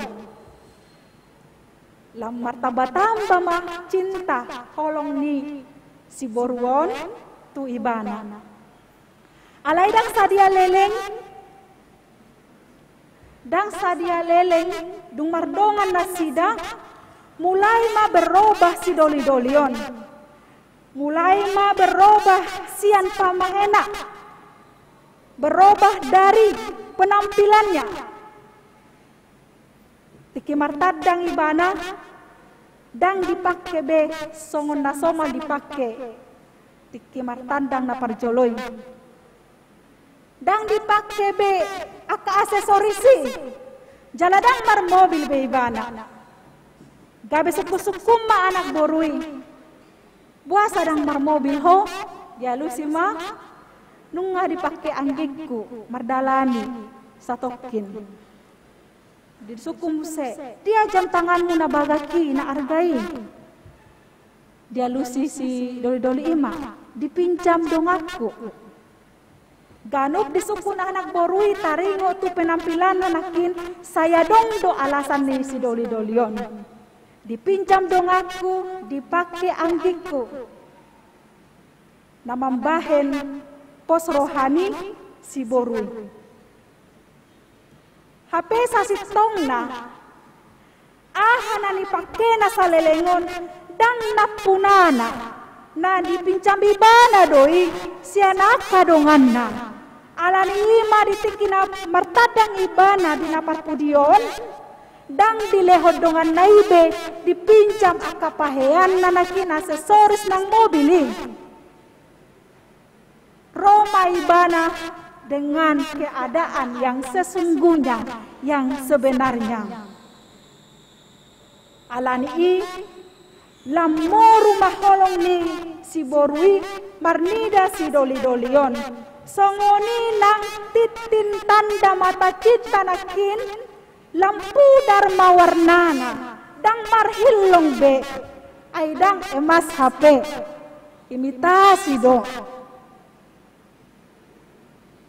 Lam martamba-tamba ma cinta holong ni si boru on tu ibana. Alai ndang sadia leleng, ndang sadia leleng, dung mardongan nasida, mulai ma berobah sidoli-doli on. Mulai ma berobah sian pamaena, berobah dari penampilannya. Tingki martandang ibana, ndang dipangke be songon na somal dipangke tingki martandang na parjolo i. Ndang dipangke be angka aksesoris i, jala ndang marmobil be ibana. Gabe sungkun-sungkun ma anak boru i. Boasa ndang marmobil ho? Dialusi ma, nunga dipangke anggingku mardalani satongkin. Disungkun muse, dia jam tanganmu na bagak i, na arga i? Dialusi sidoli-doli i ma, dipinjam donganku. Ganup disungkun anak boru i taringot tu penampilanna nangkin, sai adong do alasan ni sidoli-doli on. Dipinjam donganku, dipangke anggingku. Na mambahen pos roha ni si boru i. Hape sasintongna, aha na nipangkena saleleng on, ndang nampunana, na dipinjam ibana do i sian angka donganna. Alani i ma di tingki na martandang ibana di na parpudi on, ndang dilehon donganna i be dipinjam angka paheanna nangkin, aksesoris nang mobil i. Ro ma ibana dengan keadaan yang sesungguhnya, yang sebenarnya. Alani i, lam moru ma holong ni si boru i marnida sidoli-doli on. Songon i nang tintin tanda mata cinta nangkin, lam pudar ma warnana, ndang marhillong be, ai ndang emas hape. Imitasi do.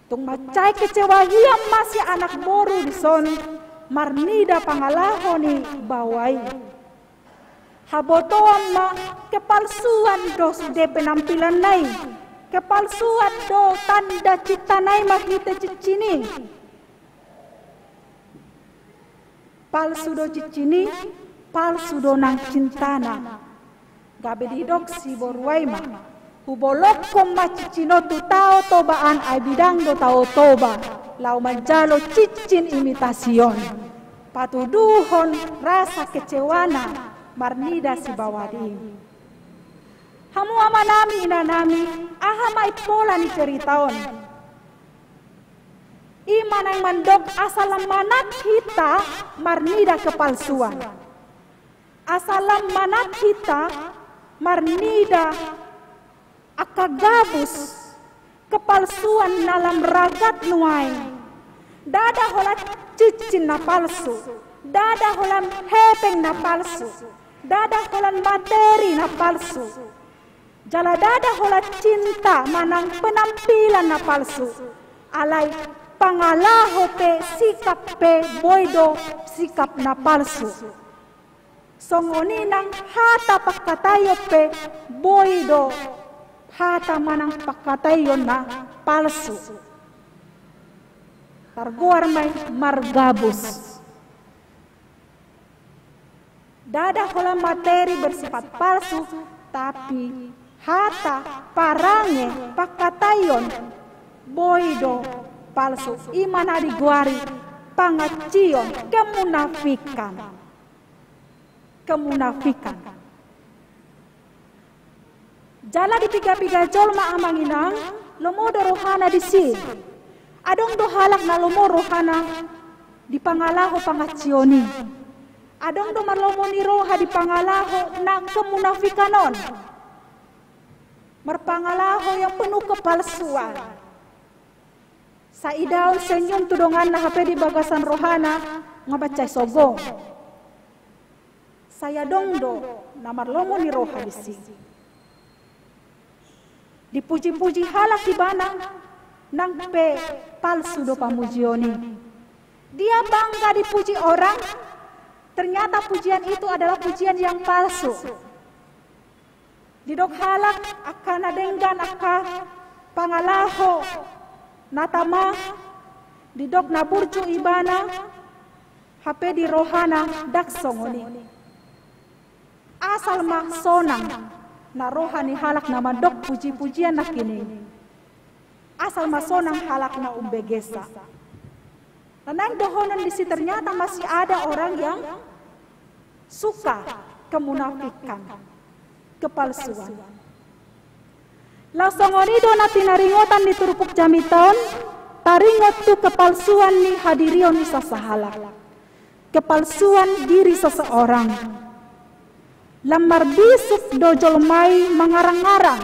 Tung mansai kecewa hian ma si anak boru dison marnida pangalaho ni baoa i. Habotoan ma, kepalsuan do sude penampilanna i. Kepalsuan do tanda cintana i marhite cincin i. Palsu do cincin i, palsu do nang cintana. Gabe didok si borua i ma, hubolongkon ma cincin on tu Tao Toba an, ai bidang do Tao Toba laho manjalo cincin imitasi on. Patuduhon rasa kecewana marnida si baoa i. Hamu amanami, inanami, aha ma impola ni cerita on? I ma naeng mandok asa lam manat hita marnida kepalsuan. Asa lam manat hita marnida angka gabus, kepalsuan na lam ragat nuaeng. Ndada holan cincin na palsu, ndada holan hepeng na palsu, ndada holan materi na palsu. Jala ndada holan cinta manang penampilan na palsu, alai pangalaho pe sikap pe boi do sikap na palsu. Songon i nang hata pangkataion pe boi do hata manang pangkataion na palsu. Targoar ma i margabus. Ndada holan materi bersifat palsu, tapi hata, parange, pangkataion boi do palsu. I ma na digoari pangancion, kemunafikan. Kemunafikan. Jala di piga-piga jolma, amang inang, lomo do rohana disi. Adong do halak na lomo rohana di pangalaho pangancion i. Adong do marlomo ni roha di pangalaho na kemunafikan on. Marpangalaho yang penuh kepalsuan. Sai idaon senyum tu donganna, hape di bagasan rohana nga mansai sogo. Sai adong do na marlomo ni roha disi. Dipuji-puji halak ibana, nang pe palsu do pamujion i. Dia bangga dipuji orang, ternyata pujian itu adalah pujian yang palsu. Didok halak angka na denggan, angka pangalaho na tama, didok na burju ibana, hape di rohana ndang songon i. Asal ma sonang na roha ni halak na mandok puji-pujian nangkin i. Asal ma sonang halak na umbegesan. Na naeng dohonon disi, ternyata masih ada orang yang suka kemunafikan, kepalsuan. Laos songon i do na tinaringotan ni turpuk jamita on, taringot tu kepalsuan ni hadirion ni sasahalak. Kepalsuan diri seseorang. Lam marbisuk do jolma i mangarang-arang.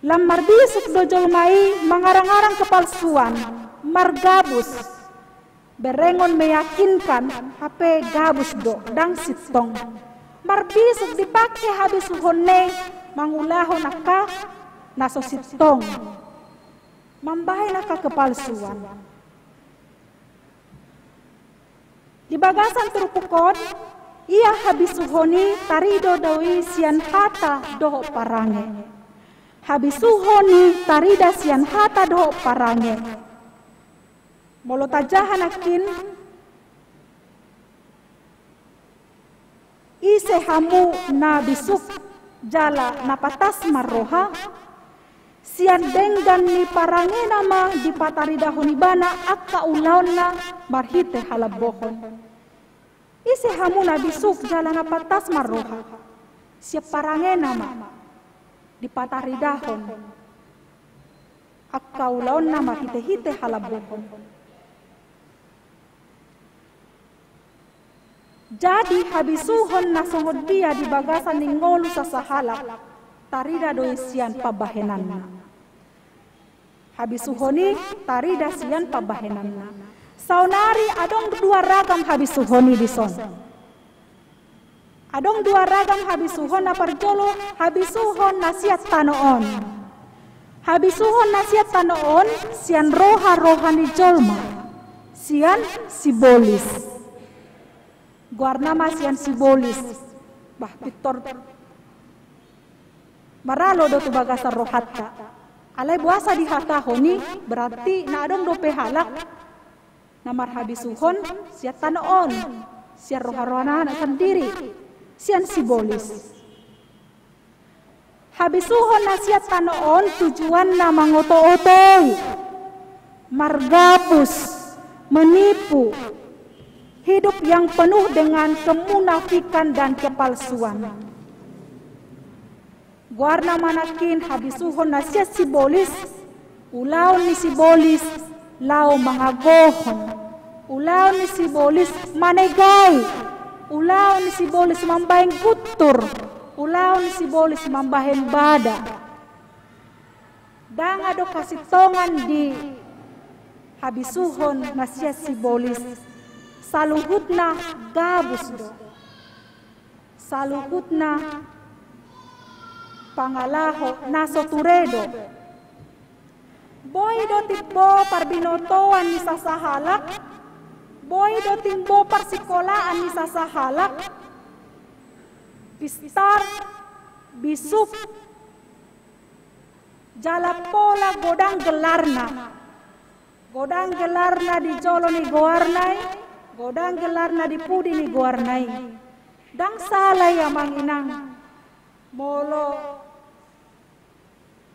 Lam marbisuk do jolma i mangarang-arang kepalsuan, margabus. Berengon meyakinkan, hape gabus do, ndang sintong. Marbisuk dipangke habisuhonna i mangulahon angka na so sintong. Mambahen angka kepalsuan. Di bagasan turpuk on, ia habisuhon i tarida do i sian hata dohot parange. Habisuhon i tarida sian hata dohot parange. Molo tajaha nangkin, ise hamu na bisuk jala na patas marroha, sian denggan ni parangena ma dipataridahon ibana angka ulaonna marhite halambohon. Ise hamu na bisuk jala na patas marroha, sian parangena ma dipataridahon angka ulaonna marhite-hite halambohon. Jadi habisuhon na songon dia di bagasan ni ngolu sasahalak, tarida do i sian pambahenanna. Habisuhon i tarida sian pambahenanna. Saonari adong dua ragam habisuhon i dison. Adong dua ragam habisuhon. Na parjolo, habisuhon na sian tano on. Habisuhon na sian tano on, sian roha-roha ni jolma. Sian sibolis. Goarna ma sian sibolis. Bah, pintor maralo do tu bagasan rohanta. Alai boasa dihatahon i, berarti na adong dope halak na marhabisuhon sian tano on, sian roha-rohana sandiri, sian sibolis. Habisuhon na sian tano on tujuanna mangoto-otoi, margabus, menipu, hidup yang penuh dengan kemunafikan dan kepalsuan. Goarna ma nangkin habisuhon na sian sibolis, ulaon ni sibolis laho mangagohon, ulaon ni sibolis manegai, ulaon ni sibolis mambahen guntur, ulaon ni sibolis mambahen bada. Ndang adong hasintongan di habisuhon na sian sibolis, saluhutna gabus do. Saluhutna pangalaho na so ture do. Boi do timbo parbinotoan ni sasahalak, boi do timbo parsikolaan ni sasahalak, pistar, bisuk, jala pola godang gelarna. Godang gelarna di jolo ni goarna i, godang gelarna di pudi ni goarna i. Ndang sala i, amang inang, molo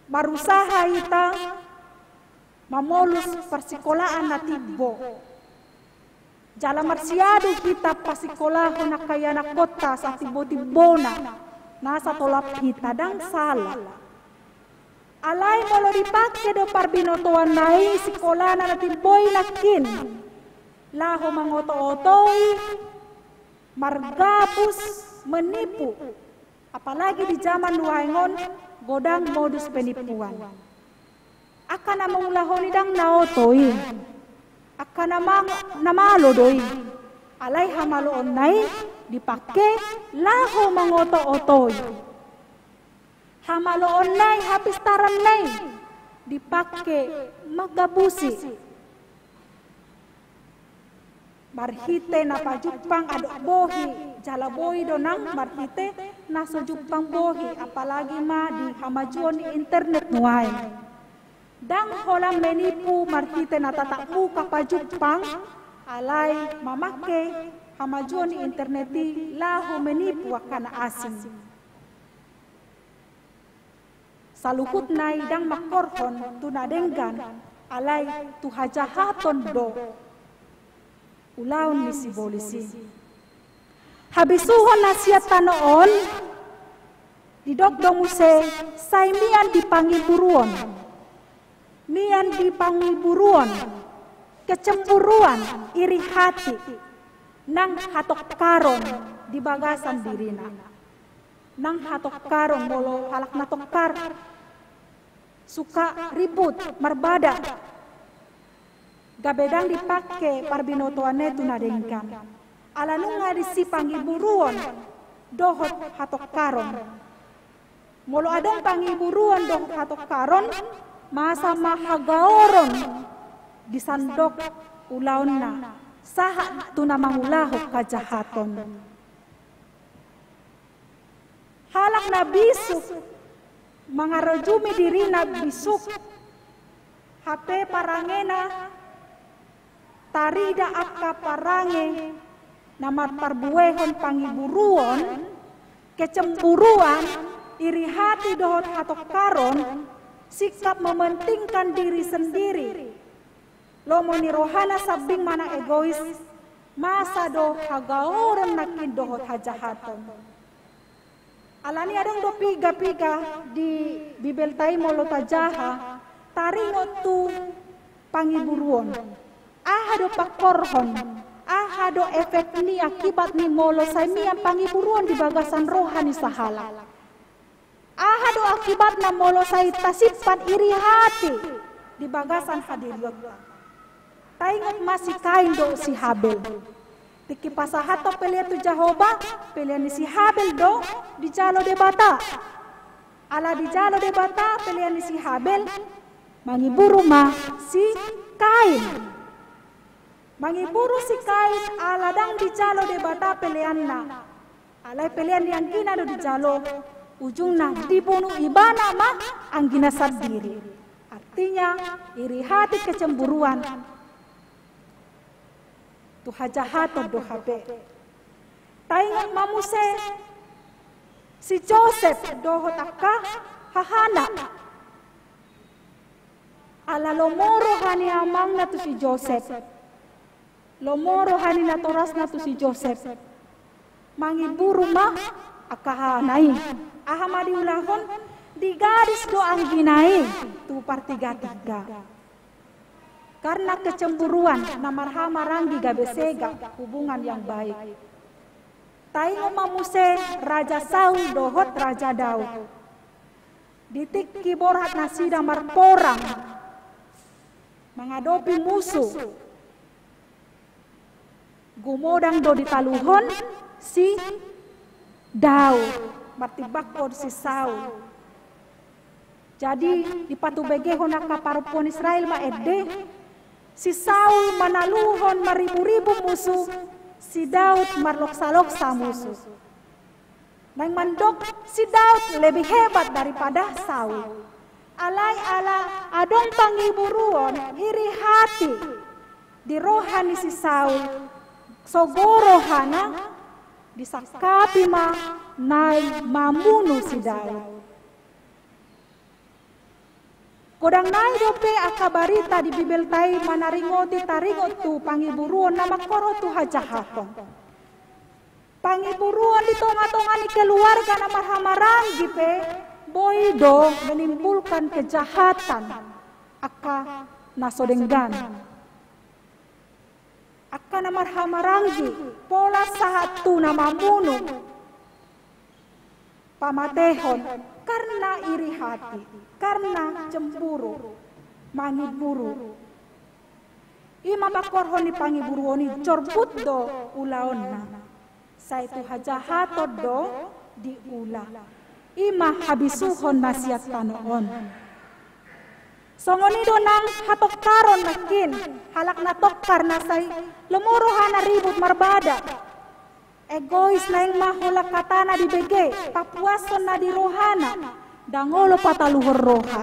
marusaha hita mamolus parsikolaan na timbo. Jala marsiadu hita pasikolahon angka ianakhonta satimbotimbona na satolap hita, ndang sala. Alai molo dipake do parbinotoanna i, sikolana na timbo i nangkin laho mangotootoi, margabus, menipu. Apalagi di zaman nuaeng on godang modus penipuan. Angka na mangulahon i ndang na oto i. Angka na mang-, na malo do i. Alai hamaloonna i dipake laho mangotootoi. Hamaloonna i, hapistaranna i dipake manggabusi. Marhite na pajumpang adong bohi, jala boi do nang marhite na so jumpang bohi, apalagi ma di hamajuon ni internet nuaeng. Ndang holan menipu marhite na tatap muka pajumpang, alai mamake hamajuon ni internet i laho menipu angka na asing. Saluhutna i ndang mangkorhon tu na denggan, alai tu hajahaton do ulaon ni sibolis i. Habisuhon na sian tano on, didok do muse sai mian di pangiburuon. Mian di pangiburuon, kecemburuan, iri hati, nang hatongkaron di bagasan dirina. Nang hatongkaron, molo halak na tongkar, suka ribut, marbada. Gabe ndang dipake parbinotoanna i tu na denggan. Ala nunga disi pangiburuon dohot hatongkaron. Molo adong pangiburuon dohot hatongkaron, masa ma hagaoron di sandok ulaonna, sahat tu na mangulahon hajahaton. Halak na bisuk, mangarajumi dirina bisuk, hape parangena tarida angka parange na marparbuehon pangiburuon, kecemburuan, iri hati dohot hatongkaron, sikap mementingkan diri sendiri, lomo ni rohana sambing manang egois, masa do hagaoron nangkin dohot hajahaton. Alani adong do piga-piga di Bibelta i molo tajaha, taringot tu pangiburuon. Aha do pangkorhon, aha do efek ni, akibat ni molo sai mian pangiburuon di bagasan roha ni sahalak? Aha do akibatna molo sai tasimpan iri hati di bagasan hadirionta? Taingot ma si Kain dohot si Habel. Tingki pasahathon pelean tu Jahowa, pelean ni si Habel do dijalo Debata. Ala dijalo Debata pelean ni si Habel, mangiburu ma si Kain. Mangiburu si Kain ala ndang dijalo Debata peleanna. Alai pelean ni anggina do dijalo, ujungna dibunu ibana ma anggina sandiri. Artinya, iri hati, kecemburuan, tu hajahaton do hape. Taingot ma muse si Josep dohot angka hahana. Ala lomo roha ni amangna tu si Josep, lomo roha ni natorasna tu si Josep, mangiburu ma angka hahana i. Aha ma diulahon? Digadis do anggina i tu partigatiga. Karna kecemburuan na marhahamaranggi gabe sega hubungan yang baik. Taingot ma muse Raja Saul dohot Raja Daud. Di tingki borhat nasida marporang mangadopi musu, gumodang do ditaluhon si Daud martimbangkon si Saul. Jadi, dipatubegehon angka parompuan Israel ma ende, si Saul manaluhon mariburibu musu, si Daud marloksaloksa musu. Naeng mandok, si Daud lebih hebat daripada Saul. Alai ala adong pangiburuon iri hati di roha ni si Saul, sogo rohana, disangkapi ma naeng mamunu si Daud. Godang nai dope angka barita di Bibelta i manaringoti taringot tu pangiburuon na mangkorhon tu hajahaton. Pangiburuon di tongatonga ni keluarga na marhahamaranggi pe boi do menimbulkan kejahatan angka na so denggan. Angka na marhahamaranggi, pola sahat tu na mamunu, pamatehon, karna iri hati, karna cemburu, mangiburu. I ma mangkorhon ni pangiburuon i, jorbut do ulaonna. Sai tu hajahaton do diula. I ma habisuhon na sian tano on. Songon i do nang hatongkaron nangkin, halak na tongkar na sai lomo rohana ribut marbada. Egois naeng ma holan hatana dibege, papuashon na di rohana, ndang olo pataluhon roha.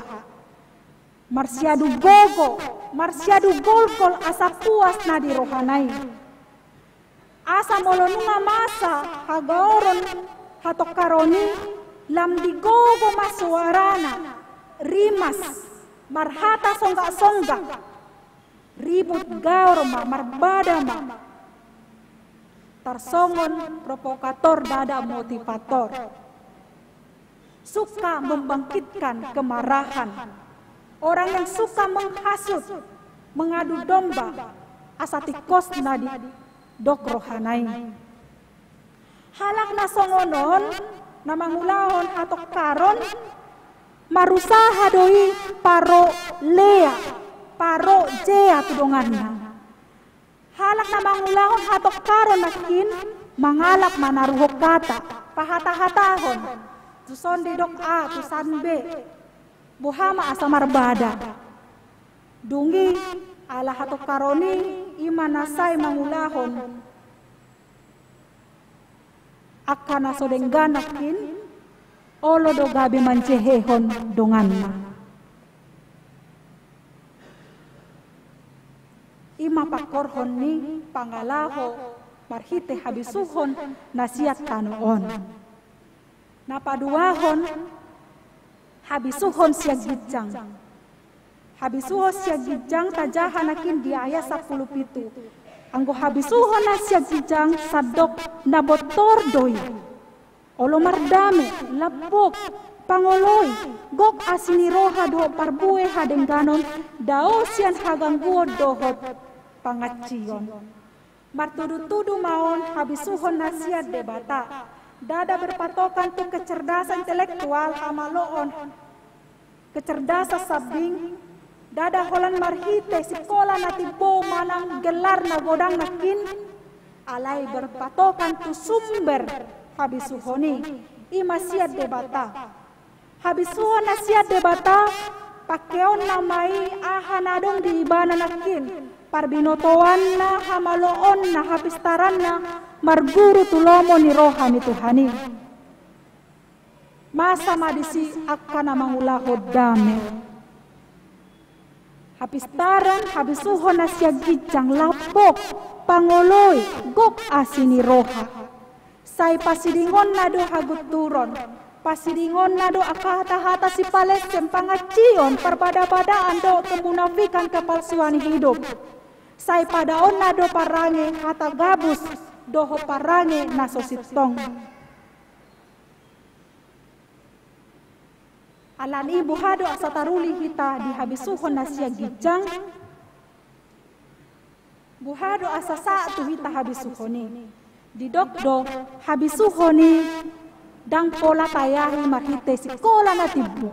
Marsiadu gogo, marsiadu golgol asa puas na di rohana i. Asa molo nunga masa hagaoron hatongkaron i, lam digogo ma soarana, rimas, marhata songgaksongga, ribut gaor ma, marbada ma. Tarsongon provokator ndada motivator. Suka membangkitkan kemarahan. Orang yang suka menghasut, mengadu domba, asa tingkos na didok rohana i. Halak na songon on, na mangulahon hatongkaron, marusaha do i parolea, parojea tu donganna. Halak na mangulahon hatongkaron nangkin mangalap manaruhon hata, pahatahatahon, tuson didok A, tusan B. Boha ma asa marbada. Dung i ala hatongkaron i, i ma na sai mangulahon angka na so denggan nangkin, olo do gabe manjehehon donganna. I ma pangkorhon ni pangalaho marhite habisuhon na sian tano on. Na paduahon, habisuhon sian ginjang. Habisuhon sian ginjang tajaha nangkin di ayat sampulu pitu. Anggo habisuhon na sian ginjang sandok na bontor do i. Olo mardame, lambok, pangoloi, gok asi ni roha dohot parbue hadengganon, dao sian hagangguon dohot pangansion. Martudutudu ma on habisuhon na sian Debata. Ndada berpatokan tu kecerdasan intelektual, hamaloon, kecerdasan sambing, ndada holan marhite sikola na timbo manang gelar na godang nangkin, alai berpatokan tu sumber habisuhon i, i ma sian Debata. Habisuhon na sian Debata, pangkeonna ma i aha na adong di ibana nangkin, parbinotoanna, hamaloonna, hapistaranna, marguru tu lomo ni roha ni Tuhan i. Masa ma disi angka na mangulahon dame. Hapistaran, habisuhon na sian ginjang, lambok, pangoloi, gok asi ni roha. Sai pasidingonna do hagunturon, pasidingonna do angka hatahata sipalessem, pangansion, parbadabadaan dohot kemunafikan, kepalsuan hidup. Sai padaonna do parange hata gabus dohot parange na so sintong. Alani i boha do asa taruli hita di habisuhon na sian ginjang? Boha do asa sahat tu hita habisuhon i? Didok do, habisuhon i ndang pola tayahi marhite sikola na timbo.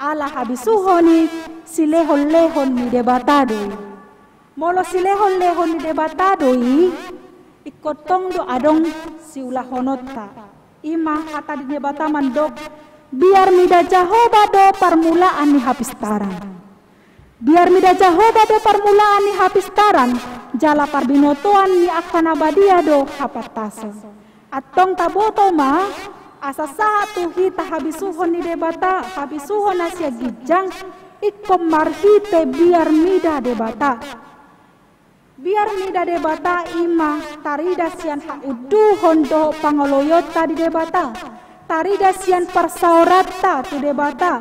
Ala habisuhon i silehonlehon ni Debata do i. Molo silehonlehon ni Debata do i, ingkon tong do adong siulahononta. I ma hata ni Debata mandok, Biar mida Jahowa do parmulaan ni hapistaran. Biar mida Jahowa do parmulaan ni hapistaran, jala parbinotoan ni angka na badia do hapantason. Antong taboto ma, asa sahat tu hita habisuhon ni Debata, habisuhon na sian ginjang, ingkon marhite biar mida Debata. Biar mida Debata i ma tarida sian haunduhon dohot pangoloionta di Debata, tarida sian parsaoranta tu Debata,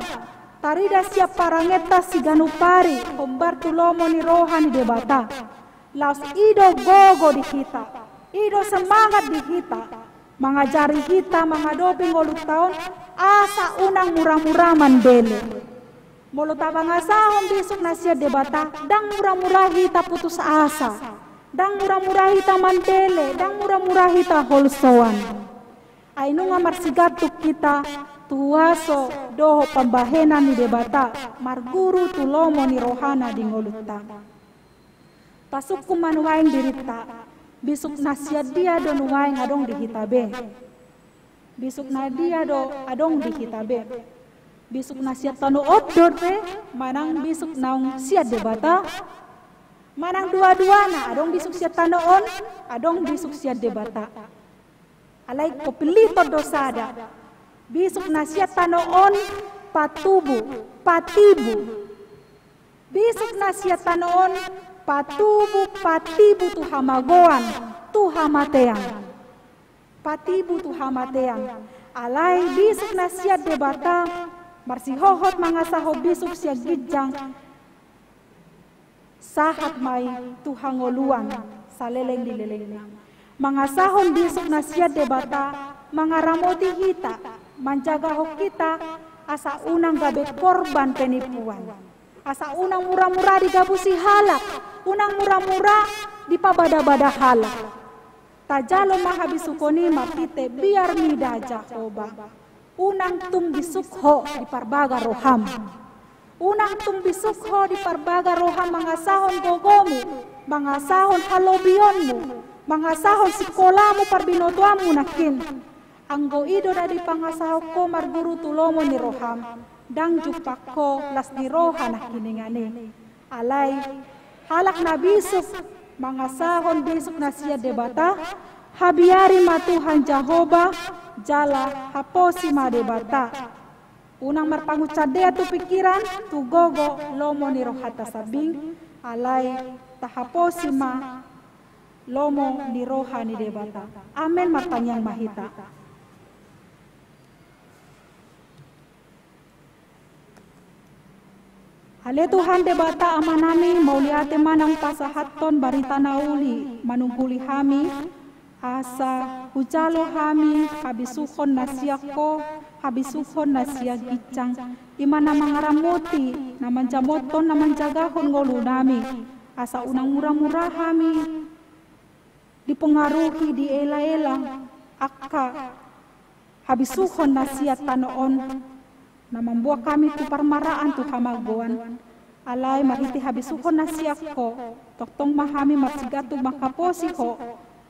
tarida sian parangenta siganup ari hombar tu lomo ni roha ni Debata. Laos i do gogo di hita, i do semangat di hita, mangajari hita mangadopi ngolunta on, asa unang mura-mura mandele. Molo tapangasahon bisuk na sian Debata, ndang mura-mura hita putus asa, ndang mura-mura hita mandele, ndang mura-mura hita holsoan. Ai nunga marsigantung hita tu huaso dohot pambahenan ni Debata, marguru tu lomo ni rohana di ngolunta. Pasungkun ma nuaeng dirinta, bisuk na sian dia do nuaeng adong di hita be? Bisuk na dia do adong di hita be? Bisuk na sian tano on dope, manang bisuk naung sian Debata? Manang dua-duana, adong bisuk sian tano on, adong bisuk sian Debata? Alai ingkon pilihon do sada. Bisuk na sian tano on patubu, patibu. Bisuk na sian tano on patubu, patibu tu hamagoan, tu hamatean. Patibu tu hamatean. Alai bisuk na sian Debata, marsihohot mangasahon bisuk sian ginjang, sahat ma i tu hangoluan saleleng ni lelengna. Mangasahon bisuk na sian Debata, mangaramoti hita, manjagahon hita, asa unang gabe korban penipuan. Asa unang mura-mura digabusi halak, unang mura-mura dipabada-bada halak. Tajalo ma habisuhon i marhite biar mida Jahowa. Unang tung bisuk ho di parbaga roham. Unang tung bisuk ho di parbaga roham mangasahon gogomu, mangasahon halobionmu, mangasahon sikolamu, parbinotoanmu nangkin. Anggo i do na dipangasahon ho marguru tu lomo ni roham, ndang jumpang ho las ni roha nangkiningan i. Alai halak na bisuk mangasahon bisuk na sian Debata, habiari ma Tuhan Jahowa, jala haposi ma Debata. Unang marpangunsandean tu pingkiran, tu gogo, lomo ni rohanta sambing, alai tahaposi ma lomo ni roha ni Debata. Amen. Martangiang ma hita. Ale Tuhan Debata Amanami, mauliate ma naung pasahathon barita na uli manungguli hami, asa hujalo hami habisuhon na sian Ho, habisuhon na sian ginjang, i ma na mangaramoti, na manjamothon, na manjagahon ngolunami, asa unang mura-mura hami dipengaruhi, diela-ela angka habisuhon na sian tano on, na mamboan hami tu parmaraan, tu hamagoan. Alai marhite habisuhon na sian Ho, tongtong ma hami marsigantung manghaposi Ho,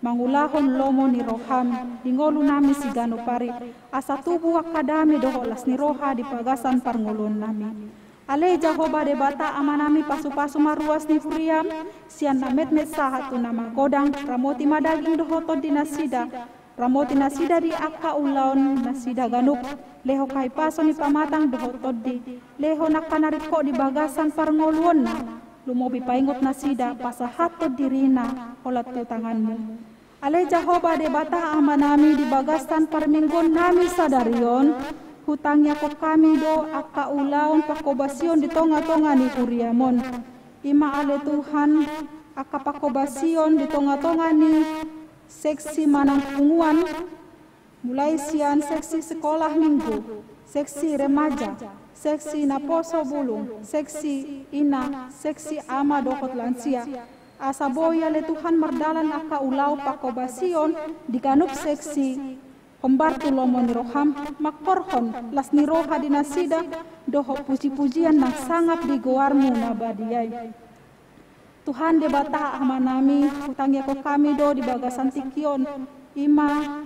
mangulahon lomo ni roham di ngolunami siganup ari, asa tubu angka dame dohot las ni roha di bagasan parngoluonnami. Ale Jahowa Debata Amanami, pasu-pasu ma ruas ni huriam, sian na metmet sahat tu na magodang, ramoti ma daging dohot tondi nasida, ramoti nasida di angka ulaon nasida ganup, lehon hahipason ni pamatang dohot tondi, lehon angka na ringkot di bagasan parngoluonna, lumobi paingot nasida pasahathon dirina holan tu tanganmu. Ale Jahowa Debata Amanami, di bagasan parmingguonnami sadari on, hutangiangkon hami do angka ulaon pangkobasion di tonga-tonga ni huriam on. I ma ale Tuhan, angka pangkobasion di tonga-tonga ni seksi manang punguan, mulai sian seksi sikola minggu, seksi remaja, seksi naposo bulung, seksi ina, seksi ama dohot lansia. Asa boi ale Tuhan mardalan angka ulaon pangkobasion di ganup seksi, hombar tu lomo ni roham, mangkorhon las ni roha di nasida dohot puji-pujian na sangap di goarmu na badia i. Tuhan Debata Amanami, hutangiangkon hami do di bagasan tingki on, i ma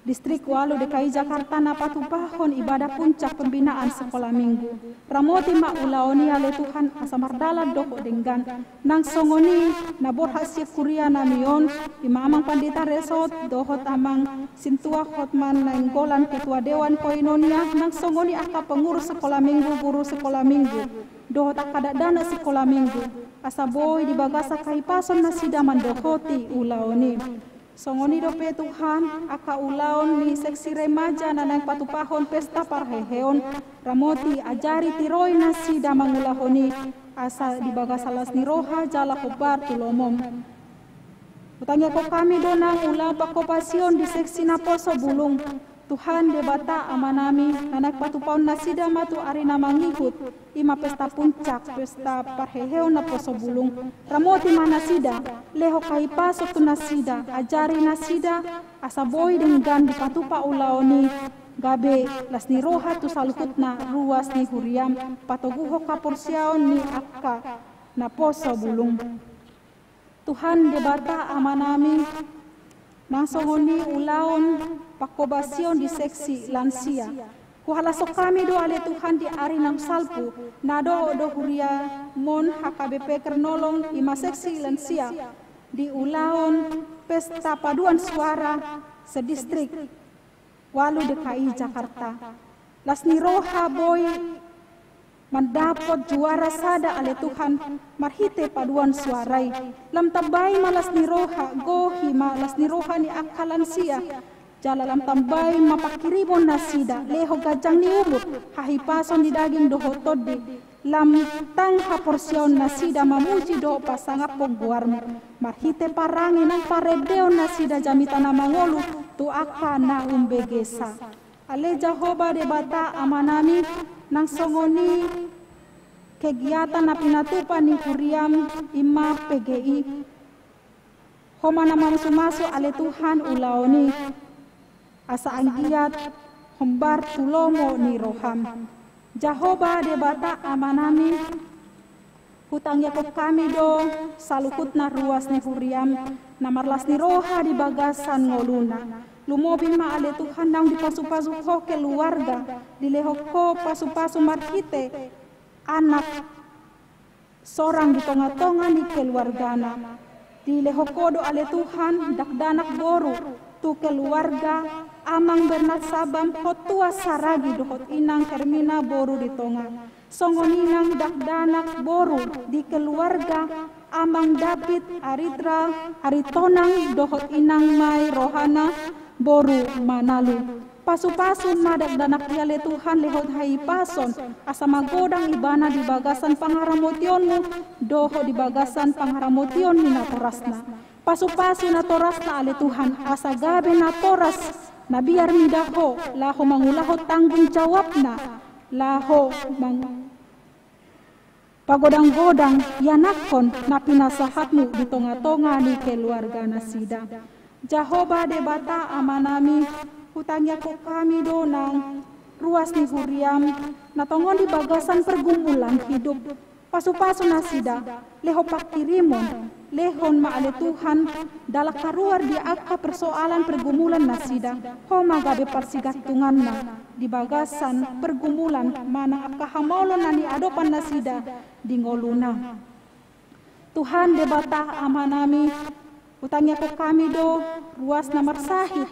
Distrik ualu D K I Jakarta na patupahon ibadah puncak pembinaan sekolah minggu. Ramoti ma ulaon i ale Tuhan asa mardalan dohot denggan. Nang songon i na borhat sian huria nami on, ima amang pandita Resot, dohot amang sintua Hotman Nainggolan ketua dewan koinonia, nang songon i angka pengurus sekolah minggu, guru sekolah minggu, dohot angka dakdanak sekolah minggu, asa boi di bagasan hahipason nasida mandohoti ulaon i. Songon i dope Tuhan, angka ulaon ni seksi remaja na naeng patupahon pesta parheheon, ramoti ajari tiroi nasida mangulahon i, asa di bagasan las ni roha jala hombar tu lomom. Hutangiangkon hami do nang ulaon panghobasion di seksi naposo bulung. Tuhan Debata Amanami, na naeng patupahon nasida ma tu ari na mangihut, ima pesta puncak, pesta parheheon naposo bulung. Ramoti ma nasida, lehon hahipason tu nasida, ajari nasida, asa boi denggan dipatupa ulaon i, gabe las ni roha tu saluhutna ruas ni huriam, patoguhon haporseaon ni angka naposo bulung. Tuhan Debata Amanami, nang songon i ulaon panghobasion di seksi lansia. Huhalashon hami do ale Tuhan di ari na salpu, na dohot do huriam on H K B P Kernolong ima seksi lansia, di ulaon pesta paduan suara sedistrik ualu D K I Jakarta. Las ni roha boi mandapot juara sada ale Tuhan marhite paduan suara i. Lam tambai ma las ni roha, gohi ma las ni roha ni angka lansia. Jala lam tambai ma panghirimon nasida, lehon ganjang ni umur, hahipason di daging dohot tondi. Lam tang haporseaon nasida mamuji dohot pasangaphon goarmu. Marhite parange nang parendeon nasida jamita na mangolu tu angka na umbegesa. Ale Jahowa Debata Amanami, nang songon i kegiatan na pinatupa ni huriam ima P G I. Ho ma na mamasumasu ale Tuhan ulaon i, asa anggiat hombar tu lomo ni roham. Jahowa Debata Amanami, hutangiangkon hami do saluhutna ruas ni huriam, na marlas ni roha di bagasan ngoluna. Lumobi ma ale Tuhan naung dipasupasu ho keluarga, dilehon ho pasupasu marhite anak sorang di tongatonga ni keluargana. Dilehon ho do ale Tuhan dakdanak boru tu keluarga amang Bernard Sabam, ho tua Saragi dohot inang Hermina boru di tonga. Songon i nang dakdanak boru di keluarga amang David Aritra Aritonang dohot inang Mai Rohana boru Manalu. Pasupasu ma dakdanak i ale Tuhan, lehon hahipason, asa magodang ibana di bagasan pangaramotionmu dohot di bagasan pangaramotion ni natorasna. Pasupasu natorasna ale Tuhan, asa gabe natoras na biar mida ho laho mangulahon tanggung jawabna, laho mang- pagodanggodang ianakhon na pinasahatmu di tongatonga ni keluarganasida. Jahowa Debata Amanami, hutangiangkon hami do nang ruas ni huriam na tongon di bagasan pergumulan hidup. Pasupasu nasida, lehon panghirimon, lehon ma ale Tuhan dalan haruar di angka persoalan pergumulan nasida, ho ma gabe parsigantunganna di bagasan pergumulan manang angka hamaolon na niadopan nasida di ngoluna. Tuhan Debata Amanami, hutangiangkon hami do ruas na marsahit.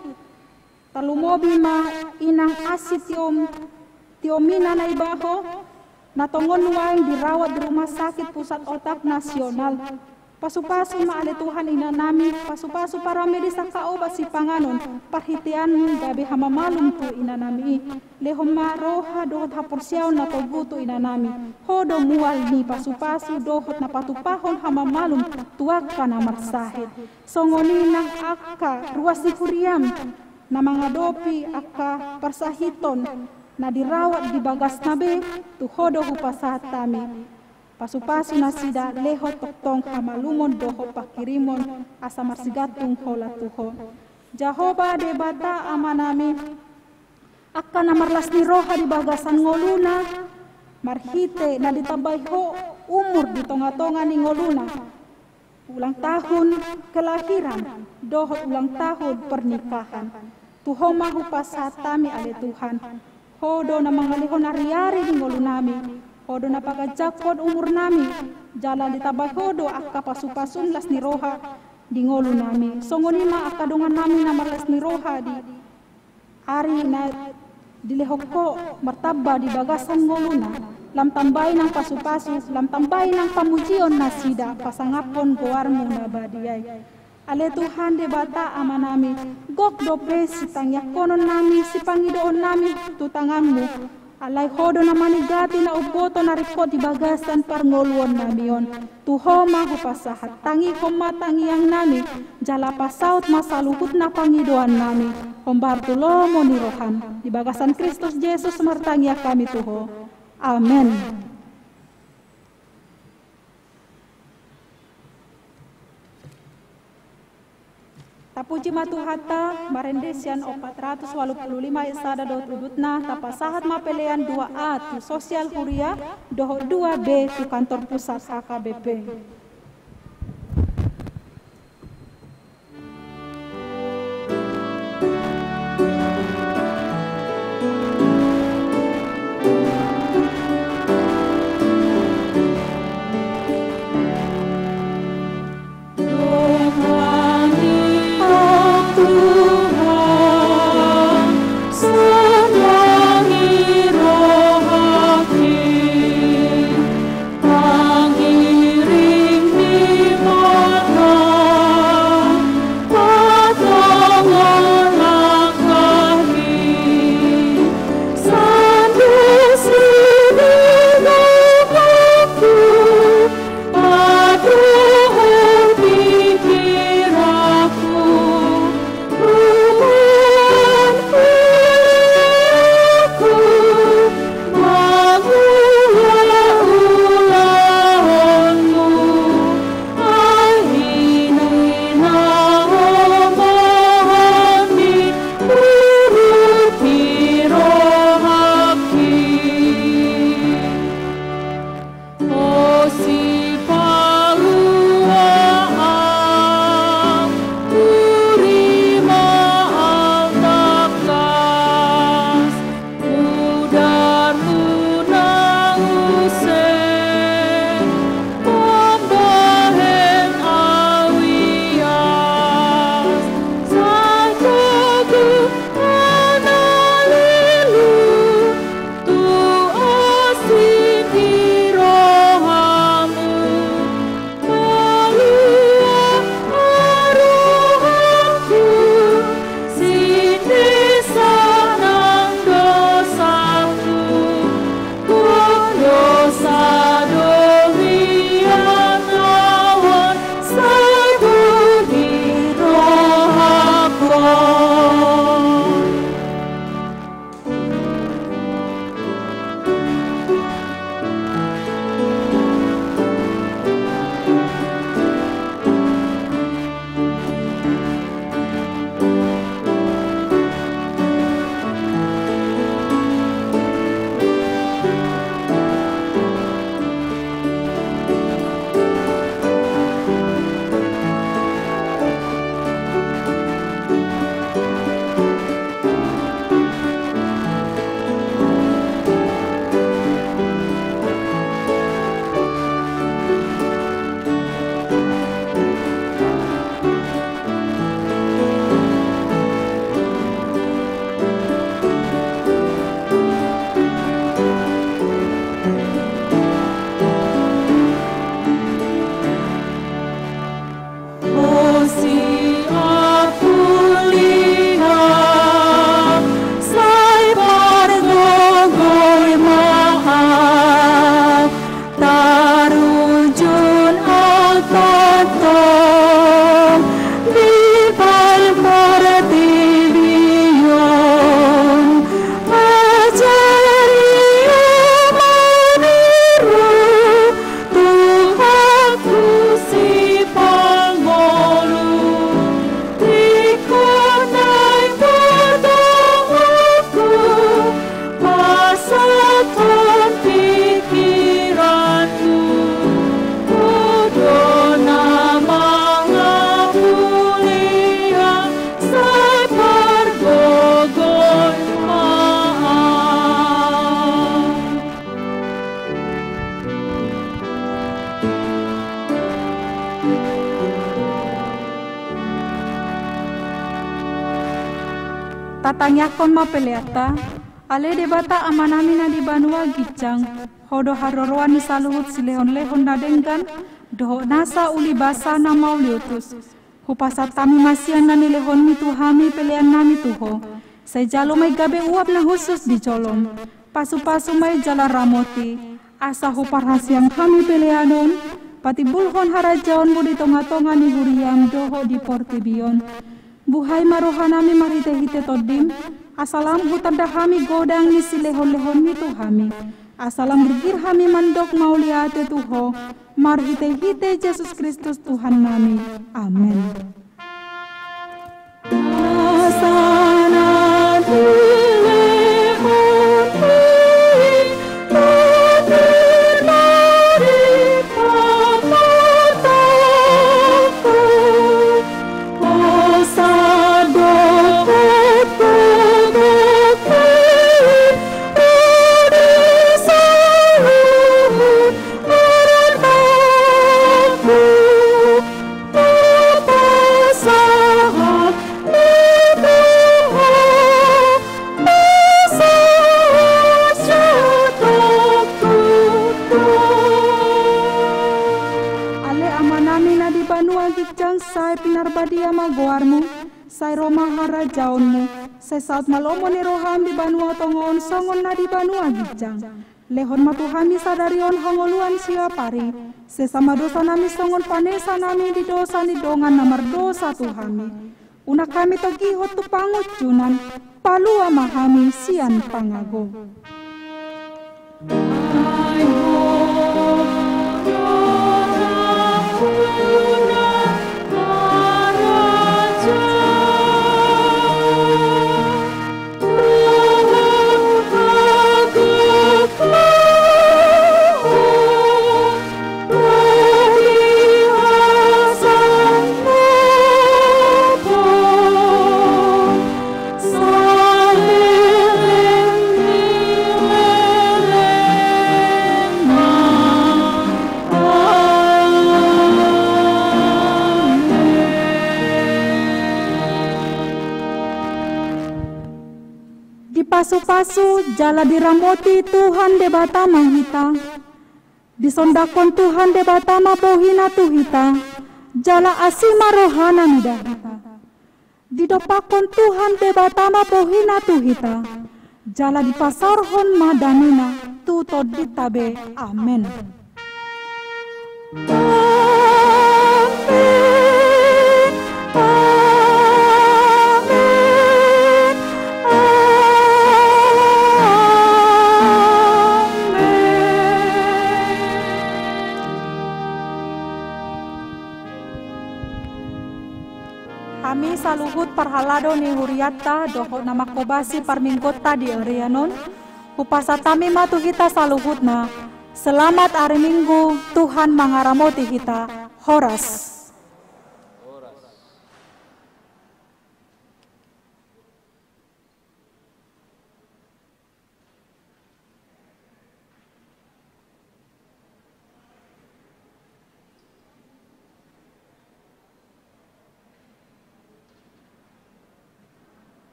Tarlumobi ma inang Asi Tiom, Tiomina Naibaho, na tongon nuaeng dirawat di Rumah Sakit Pusat Otak Nasional. Pasupasu ma ale Tuhan inanami, pasupasu paramedis angka obat sipanganon, parhiteanmu gabe hamamalum tu inanami i. Lehon ma roha dohot haporseaon na togu tu inanami. Ho do mual ni pasupasu dohot na patupahon hamamalum tu angka na marsahit. Songon i nang angka ruas ni huriam na mangadopi angka parsahiton na dirawat di bagasna be, tu ho do hupasahat hami. Pasupasu nasida, lehon tongtong hamalumon dohot panghirimon asa marsigantung holan tu ho. Jahowa Debata Amanami, angka na marlas ni roha di bagasan ngoluna, marhite na ditambai ho umur di tongatonga ni ngoluna, ulang tahun kelahiran dohot ulang tahun pernikahan. Tu Ho ma hupasahat hami ale Tuhan. Ho do na mangalehon ariari di ngolunami. Ho do na paganjangkon umurnami. Jala ditambai Ho do angka pasupasum las ni roha di ngolunami. Songon i ma angka dongannami na marlas ni roha di ari na dilehon Ho martamba di bagasan ngoluna. Lam tambai nang pasupasu, lam tambai nang pamujion nasida pasangaphon goarmu na badia i. Ale Tuhan Debata Amanami, gok dope sitangiangkononnami, sipangidoonnami tu tanganmu. Alai Ho do na manigati na umboto na ringkot di bagasan parngoluonnami on. Tu Ho ma hupasahat, tangihon ma tangiangnami, jala pasaut ma saluhutna pangidoannami, hombar tu lomo ni roham. Di bagasan Kristus Jesus martangiang hami tu Ho. Amen. Tapuji ma Tuhanta, marende sian opat ratus walu pulu lima ayat sada dohot udutna, tapasahat ma pelean dua A tu sosial huria, dohot dua B tu kantor pusat H K B P. Tatangiangkon ma peleanta. Ale Debata Amanami na di banua ginjang, Ho do haroroan ni saluhut silehonlehon na denggan dohot nasa uli basa na mauliutus. Hupasahat hami ma sian na nilehonmi tu hami peleannami tu Ho. Sai jalo ma i gabe uap na hushus di jolom. Pasupasu ma i jala ramoti, asa huparhaseang hami pelean on patimbulhon harajaonmu di tongatonga ni huriam dohot di portibi on. Buhai ma rohanami marhitehite Tondim, asa lam hutanda hami godang ni silehonlehonmi tu hami, asa lam girgir hami mandok mauliate tu Ho, marhitehite Jesus Kristus Tuhannami. Amen. Ale Amanami na di banua ginjang, sai pinarbadia ma goarmu, sai ro ma harajaonmu, sai saut ma lomo ni roham di banua tonga on songon na di banua ginjang. Lehon ma tu hami sadari on hangoluan siapari, sesa ma dosanami songon panesanami di dosa ni dongan na mardosa tu hami. Unang hami togihon tu pangunjunan, palua ma hami sian pangago. Dipasupasu jala diramoti Tuhan Debata ma hita. Disondangkon Tuhan Debata ma bohi-Na tu hita, jala asi ma roha-Na mida hita. Didompakkon Tuhan Debata ma bohi-Na tu hita, jala dipasaorhon ma dame-Na tu tondinta be. Amen. Amen. Amen. Amen. Hami saluhut parhalado ni hurianta dohot na manghobasi parmingguonta di arian on, hupasahat hami ma tu hita saluhutna. Selamat ari Minggu, Tuhan mangaramoti hita. Horas.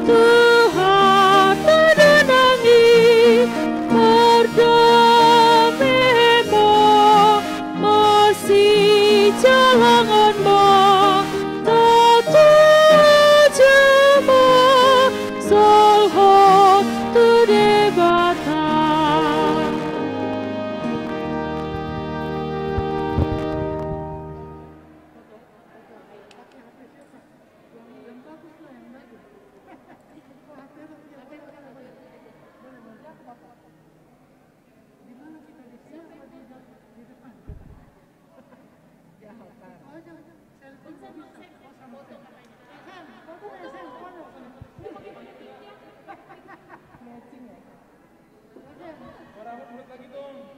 Tuhan, tu dongan i mardame ma, masijalangan ma, tatuju ma, solhot tu Debata.